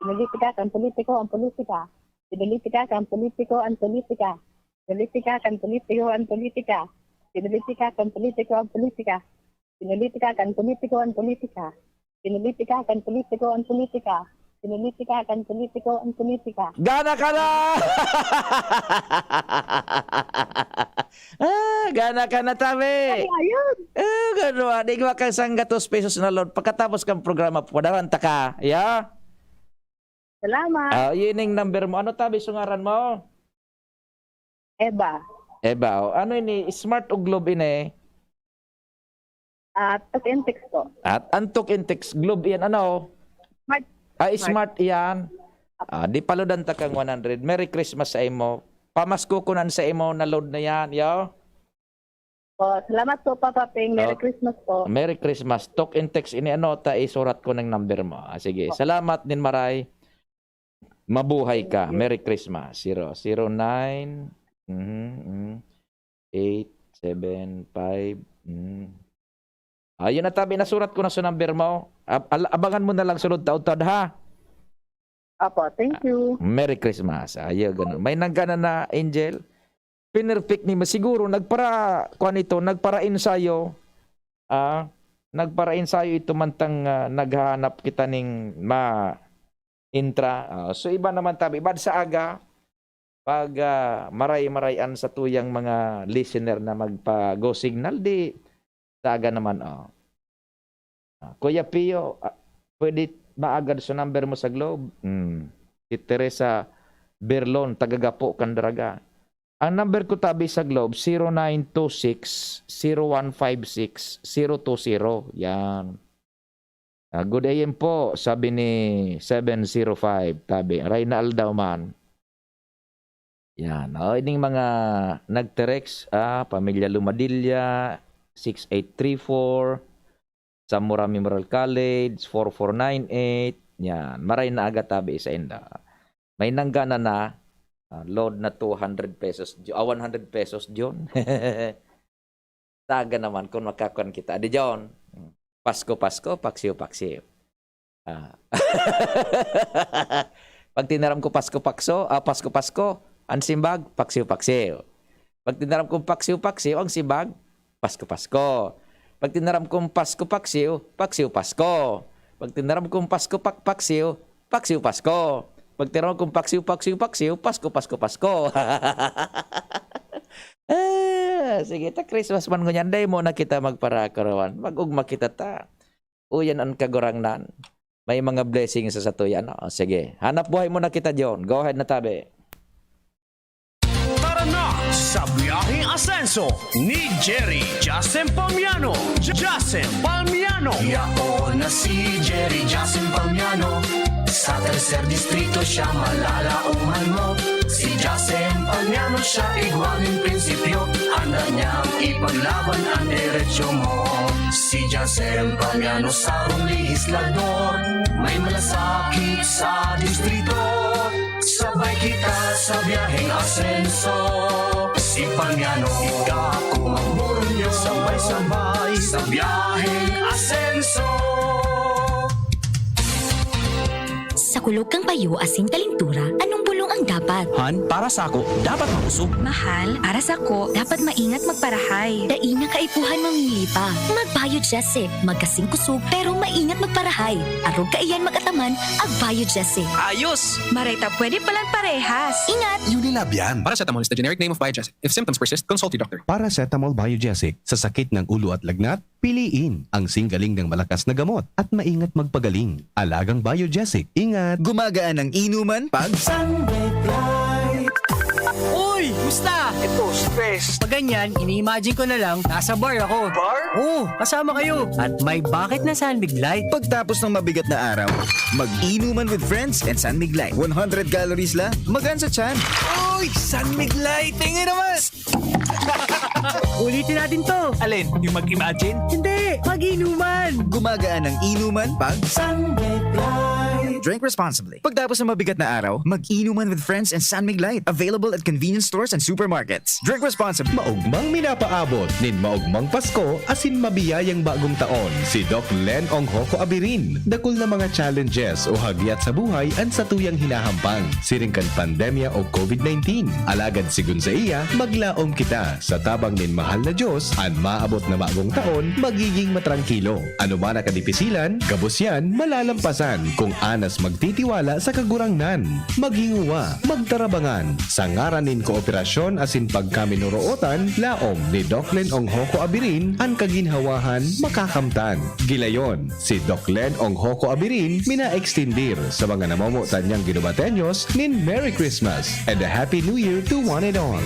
Pinolitika kan politiko ang politika. Pinolitika kan politiko ang politika. Pinolitika kan politiko ang politika. Pinolitika kan politiko ang politika. Pinolitika kan politiko ang politika. Pinolitika kan politiko ang politika. Pinolitika kan politiko ang politika. Gana ka na! Ah, gana ka na, tabi! Ay, ayun! Ah, gano, ah, di ba kang sanggatos pesos na load pagkatapos kang programa, padaran ta ka, ya? Salamat. Ah, yun yung number mo. Ano, tabi, sungaran mo? Eva. Eva, oh. Ano ini? Smart o Globe ini? Ah, Talk and Text po. At ang Talk and Text, Globe yan, ano? Smart. Ah, Smart. Smart yan. Ah, di palodan ta kang one hundred. Merry Christmas sa imo. Pamasko ko nan sa imo na load na yan, yo. Po, salamat po, Papa Ping. Merry Oh. Christmas po. Merry Christmas. Talk and Text ini, ano, ta isurat ko ng number mo. Ah, sige. Po. Salamat din, Maray. Mabuhay Thank ka. you. Merry Christmas. Zero, zero nine, mhm, mhm, eight, seven, five, mhm. Ayun na, tabi, nasurat ko na sa number mo. Ab-, al-, abangan mo na lang sunod taon, Tad, ha? Apo, thank you. Merry Christmas. Ayun, ganun. May nanggana na, Angel. Pinerfect ni ma-, siguro, nagpara-, kuwan ito, nagpara-ensayo. Ah, nagpara-ensayo ito mantang, ah, naghahanap kita ning ma-, intra. Ah, so, iba naman tabi. Bad sa aga, pag, ah, maray-maray an satuyang mga listener na magpa-go signal, di sa aga naman, oh. Ah, Kuya Pio, ah, pwede maagad sa number mo sa Globe? Hmm. Si Teresa Berlon, taga Gapo, Candaraga. Ang number ko tabi sa Globe, zero nine two six, zero one five six, zero two zero. Yan. Ah, "Good A M po," sabi ni seven zero five, tabi. Aray na aldaw man. Yan. Oh, ining mga nagtext, ah, Pamilya Lumadilla, six eight three four, Samora Memorial College, four four nine eight. Yan. Maray na aga tabi sa inda. May nanggana na, ah, load na two hundred pesos, Jo-, ah, one hundred pesos, John. Taga naman kung makakuan kita. Adi, John. Pasko, Pasko, paksiw, paksiw. Ah. Pag tinaram ko Pasko, Pakso, ah, Pasko, Pasko, ang simbag, paksiw, paksiw. Pag tinaram kong paksiw, paksiw, ang simbag, Pasko, Pasko. Pag tinaram kong Pasko, paksiw, paksiw, Pasko. Pag tinaram kong Pasko, pak-, paksiw, paksiw, Pasko. Pag tinaram kong paksiw, paksiw, paksiw, Pasko, Pasko, Pasko. Ah, sige, ta Christmas man ngunyan, dai mo na kita magparakarawan. Mag-ugma kita ta. Uyan an Kagurangnan. May mga blessings sa satuya, no? O, sige. Hanap buhay muna kita, John. Go ahead na, tabi. Tara na sa Biyaheng Asenso ni Jerry Jasen Palmiano. Jasen Palmiano. Yaon na si Jerry Jasen Palmiano. Sa Tercer Distrito siya malalaoman mo. Si Jasen Palmiano siya igwa nin prinsipyo. Andam niyang ipaglaban ang derecho mo. Si Jasen Palmiano sarong legislador. May malasakit sa distrito. Sabay kita sa biyaheng asenso. Si Palmiano, ika, ako, magmurunyo. Sabay-sabay sa biyaheng asenso. Sa kulog kan payo asin kalintura, anong bulong ang dapat? Han, para sako, dapat makusog. Mahal, para sako, dapat maingat magparahay. Dai na kaipuhan mamili pa. Mag-Biogesic, magkasing kusog, pero maingat magparahay. Arog kaiyan mag-ataman, ag Biogesic. Ayos! Maray ta pwede palan parehas. Ingat! Unilab yan. Paracetamol is the generic name of Biogesic. If symptoms persist, consult your doctor. Paracetamol Biogesic. Sa sakit ng ulo at lagnat, piliin ang singgaling ng malakas na gamot at maingat magpagaling. Alagang Biogesic. Ingat! Gumagaan ang inuman pag Sunlight. Uy! Musta? Ito, stress. Pag ganyan, ini-imagine ko na lang, nasa bar ako. Bar? Oo, kasama kayo. At may bakit na Sunlight. Pagtapos ng mabigat na araw, mag-inuman with friends and Sunlight. One hundred calories lang, magaan sa tiyan. Uy! Sunlight! Tingin naman! Ulitin natin to. Alin? Yung mag-imagine? Hindi! Mag-inuman! Gumagaan ang inuman pag Sunlight. Drink responsibly. Pagtapos ng mabigat na araw, mag-inuman with friends and San Mig Light. Available at convenience stores and supermarkets. Drink responsibly. Maogmang minapaabot nin maogmang Pasko asin mabiyayang bagong taon si Doc Len Onghoco Abirin. Dakul na mga challenges o hagyat sa buhay an satuyang hinahampang, siring kan pandemya o COVID nineteen. Alagad sigun saiya, maglaom kita sa tabang nin mahal na Diyos, an maabot na bagong taon magiging matrangkilo. Ano man ang kadipisilan, gabos yan malalampasan kung anas magtitiwala sa Kagurangnan. Maghinguwa, magtarabangan. Sa ngaran nin kooperasyon asin pagkaminorootan, laom ni Doc Len Onghoco Abirin an kaginhawahan makakamtan. Gilayon, si Doc Len Onghoco Abirin minaekstindir sa mga namomotan niyang Guidobateños nin Merry Christmas and a Happy New Year to one and all.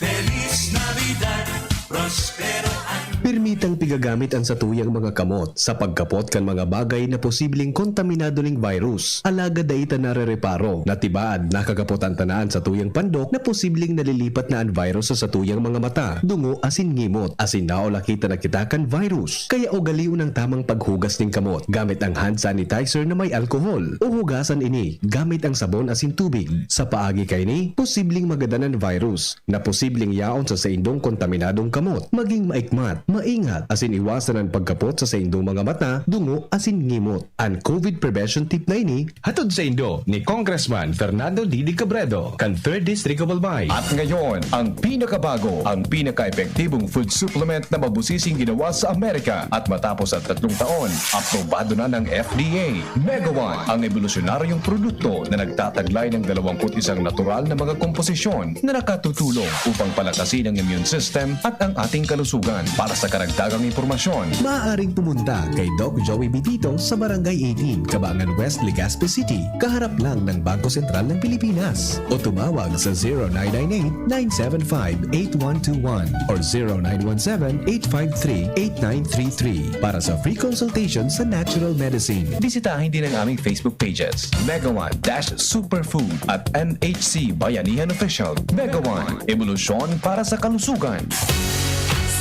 Feliz Navidad, Prospero Año. Permitang pigagamit an satuyang mga kamot sa pagkapot kan mga bagay na posibleng kontaminado ning virus. Alagad dai ta narereparo na tibaad nakakapot an tanan satuyang pandok na posibleng nalilipat na an virus sa satuyang mga mata, dungo asin ngimot, asin naulakitan na kita kan virus. Kaya ugalion an tamang paghugas nin kamot gamit ang hand sanitizer na may alkohol, o hugasan ini gamit ang sabon asin tubig. Sa paagi kaini, posibleng magadan an virus na posibleng yaon sa saindong kontaminadong kamot. Maging maikmat, maingat, asin iwasan an pagkapot sa saindong mga mata, dungo, asin ngimot. An COVID prevention tip na ini, hatod saindo ni Congressman Fernando Didi Cabredo, kan Third District of Albay. At ngayon, ang pinakabago, ang pinaka-epektibong food supplement na mabusising ginawa sa Amerika. At matapos ang tatlong taon, aprobado na ng F D A. Mega One, ang ebolusyonaryong produkto na nagtataglay ng dalawampu't isang natural na mga komposisyon na nakatutulong upang palakasin ang immune system at ang ating kalusugan. Para sa karagdagang impormasyon, maaaring pumunta kay Doc Joey Bitito sa Barangay eighteen, Cabangan West, Legazpi City, kaharap lang ng Bangko Sentral ng Pilipinas. O tumawag sa zero nine nine eight, nine seven five, eight one two one or zero nine one seven, eight five three, eight nine three three para sa free consultation sa natural medicine. Bisitahin din ang aming Facebook pages, Mega One dash Superfood at M H C Bayanihan Official. Mega One, ebolusyon para sa kalusugan.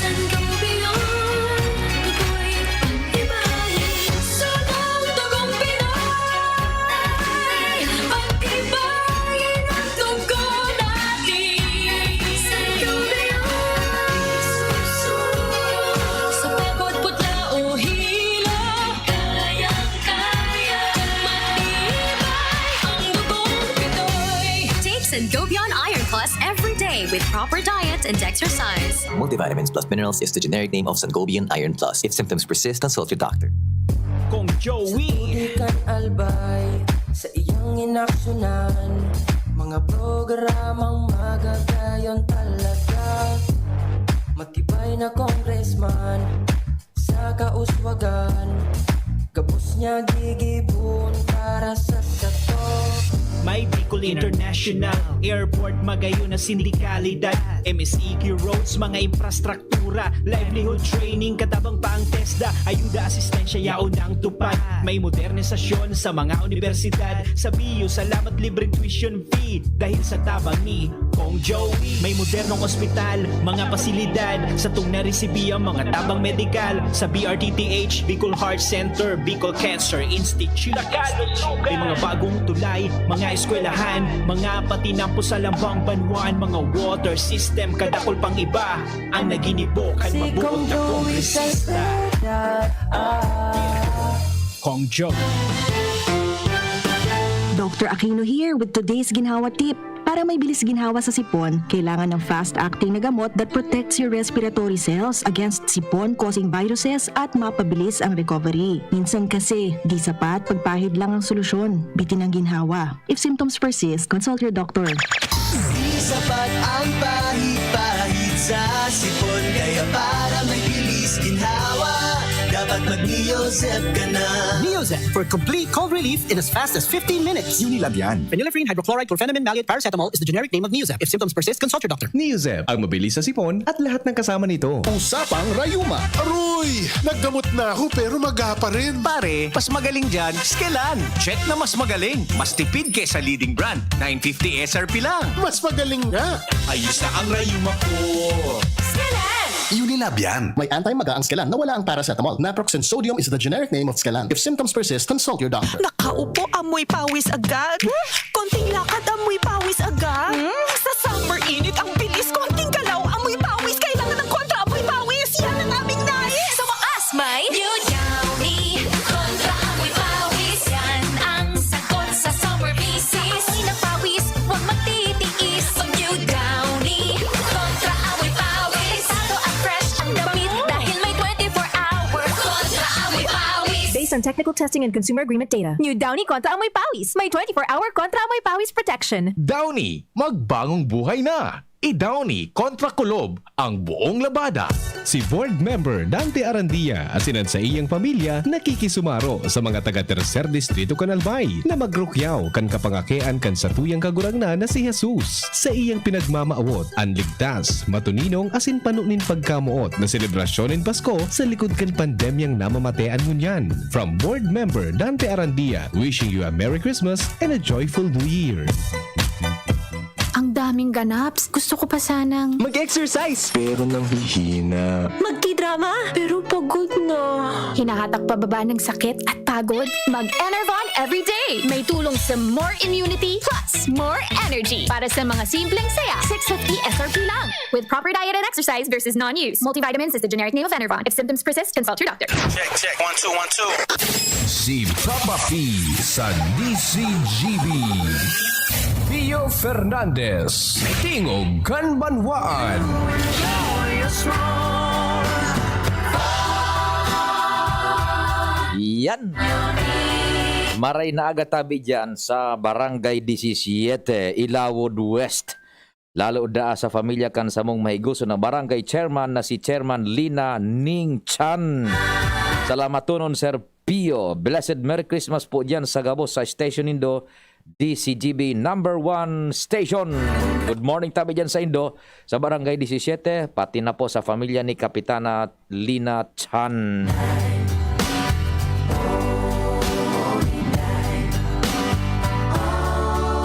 Sangobion, ako'y pagtibayin, sunod dugong Pinoy. Pagtibayin ang dugo natin. Sangobion, sa pagod, putla o hilo, kayang-kaya, matibay ang dugong Pinoy. Take Sangobion Iron Plus every day with proper diet and exercise. Multivitamins plus minerals is the generic name of Sangobion Iron Plus. If symptoms persist, consult your doctor. Kong Joey. Sa tubig kan Albay, sa iyang inaksyonan, mga programang magagayon talaga. Matibay na congressman, sa kauswagan, gabos niya gigibon para sa sato. May Bicol International Airport, magayon na sindikalidad, M S E Q roads, mga infrastruktura, livelihood training, katabang pa ang TESDA, ayuda, asistensya, yaon ang tupad. May modernisasyon sa mga unibersidad, sa B U, salamat, libreng tuition fee, dahil sa tabang ni Kong Joey. May modernong ospital, mga pasilidad, satong naresibi ang mga tabang medikal sa B R T T H, Bicol Heart Center, Bicol Cancer Institute. May mga bagong tulay, mga eskwelahan, mga patinampo sa lambang banwaan, mga water system, kadakul pang iba ang naginibo kan mabuot na kongresista. Kong Joey. Doctor Aquino here with today's ginhawa tip. Para may bilis ginhawa sa sipon, kailangan ng fast-acting na gamot that protects your respiratory cells against sipon-causing viruses at mapabilis ang recovery. Minsan kasi, di sapat pagpahid lang ang solusyon. Bitin ang ginhawa. If symptoms persist, consult your doctor. Di sapat ang pahid-pahid sa sipon, kaya para may bilis ginhawa, dapat mag-Neozep ka na. Neozep for complete cold relief in as fast as fifteen minutes. Unilab yan. Phenylephrine, hydrochloride, chlorphenamine, maleate, paracetamol is the generic name of Neozep. If symptoms persist, consult your doctor. Neozep, ang mabilis sa sipon at lahat ng kasama nito. Usapang rayuma. Aroy! Naggamot na ako pero maga pa rin. Pare, mas magaling dyan, Skelan. Check na mas magaling. Mas tipid kesa leading brand. Nine fifty S R P lang. Mas magaling nga. Ayos na ang rayuma ko. Skelan! Unilab yan. May anti-maga ang Scalan na wala ang paracetamol. Naproxen sodium is the generic name of Scalan. If symptoms persist, consult your doctor. Nakaupo, amoy pawis agad. Konting lakad, amoy pawis agad. Hmm? Sa summer init, ang bilis. Konting galaw, amoy pawis. Kailangan ng kontra amoy pawis. Yan ang aming nais. Sa wakas, may New Downy. Kontra amoy pawis. Yan ang sagot sa summer bisis. Amoy ng pawis, huwag magtitiis. Mag New Downy. Kontra amoy pawis. Delikado at fresh ang damit dahil may twenty-four hour kontra amoy pawis. Based on technical testing and consumer agreement data. New Downy Kontra Amoy Pawis. May twenty-four hour Kontra Amoy Pawis protection. Downy, magbangong buhay na! I-Downy kontra kulob ang buong labada. Si Board Member Dante Arandia asin an saiyang pamilya nakikisumaro sa mga taga Tercer Distrito kan Albay na magrukyaw kan kapangakean kan satuyang Kagurangnan na si Jesus. Saiyang pinagmamawot an ligtas, matuninong asin pano nin pagkamoot na selebrasyon nin Pasko sa likod kan pandemyang namamatean ngunyan. From Board Member Dante Arandia, wishing you a Merry Christmas and a joyful New Year. Ang daming ganaps. Gusto ko pa sanang Mag-exercise! Pero nanghihina. Magtidrama, pero pagod na. Hinahatak pababa ng sakit at pagod? Mag-Enervon everyday. May tulong sa more immunity plus more energy. Para sa mga simpleng saya, six fifty S R P lang. With proper diet and exercise versus non-use. Multivitamins is the generic name of Enervon. If symptoms persist, consult your doctor. Check, check. One, two, one, two. Si Papa P sa D C G B. Pio Fernandez, Tingog kan Banwaan. Yan. Maray na aga tabi dyan sa Barangay disisiete, Ilawod West. Lalo daa sa pamilya kan samong mahigoso na barangay chairman na si Chairman Lina Ning Chan. Salamat tonon, Sir Pio. Blessed Merry Christmas po dyan sa gabos sa station nindo, D C G B number one station. Good morning tabi dyan sa indo, sa Barangay disisiete, pati na po sa pamilya ni Kapitana Lina Chan.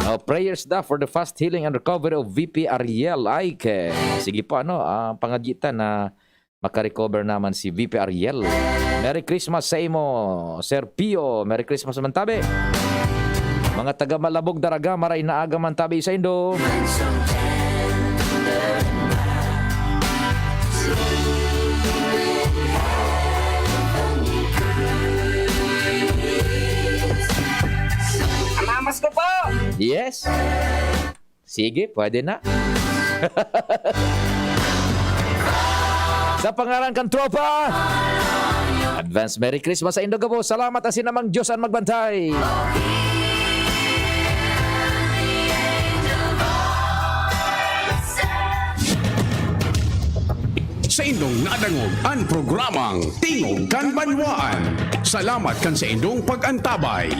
Oh, prayers da for the fast healing and recovery of V P Ariel. Ay, ke, sige po, ano, ah, pangadyitan na makarecover naman si V P Ariel. Merry Christmas sa imo, Sir Pio. Merry Christmas man tabi. Mga taga Malabog, Daraga, maray na aga man tabi sa indo. Amamas ko po! Yes. Sige, pwede na. Sa pangalan kan tropa, advance Merry Christmas sa indo gabos. Salamat asin namang Diyos an magbantay. Sa indong nadangog an programang Tingog kan Banwaan. Salamat kan sa indong pag-antabay.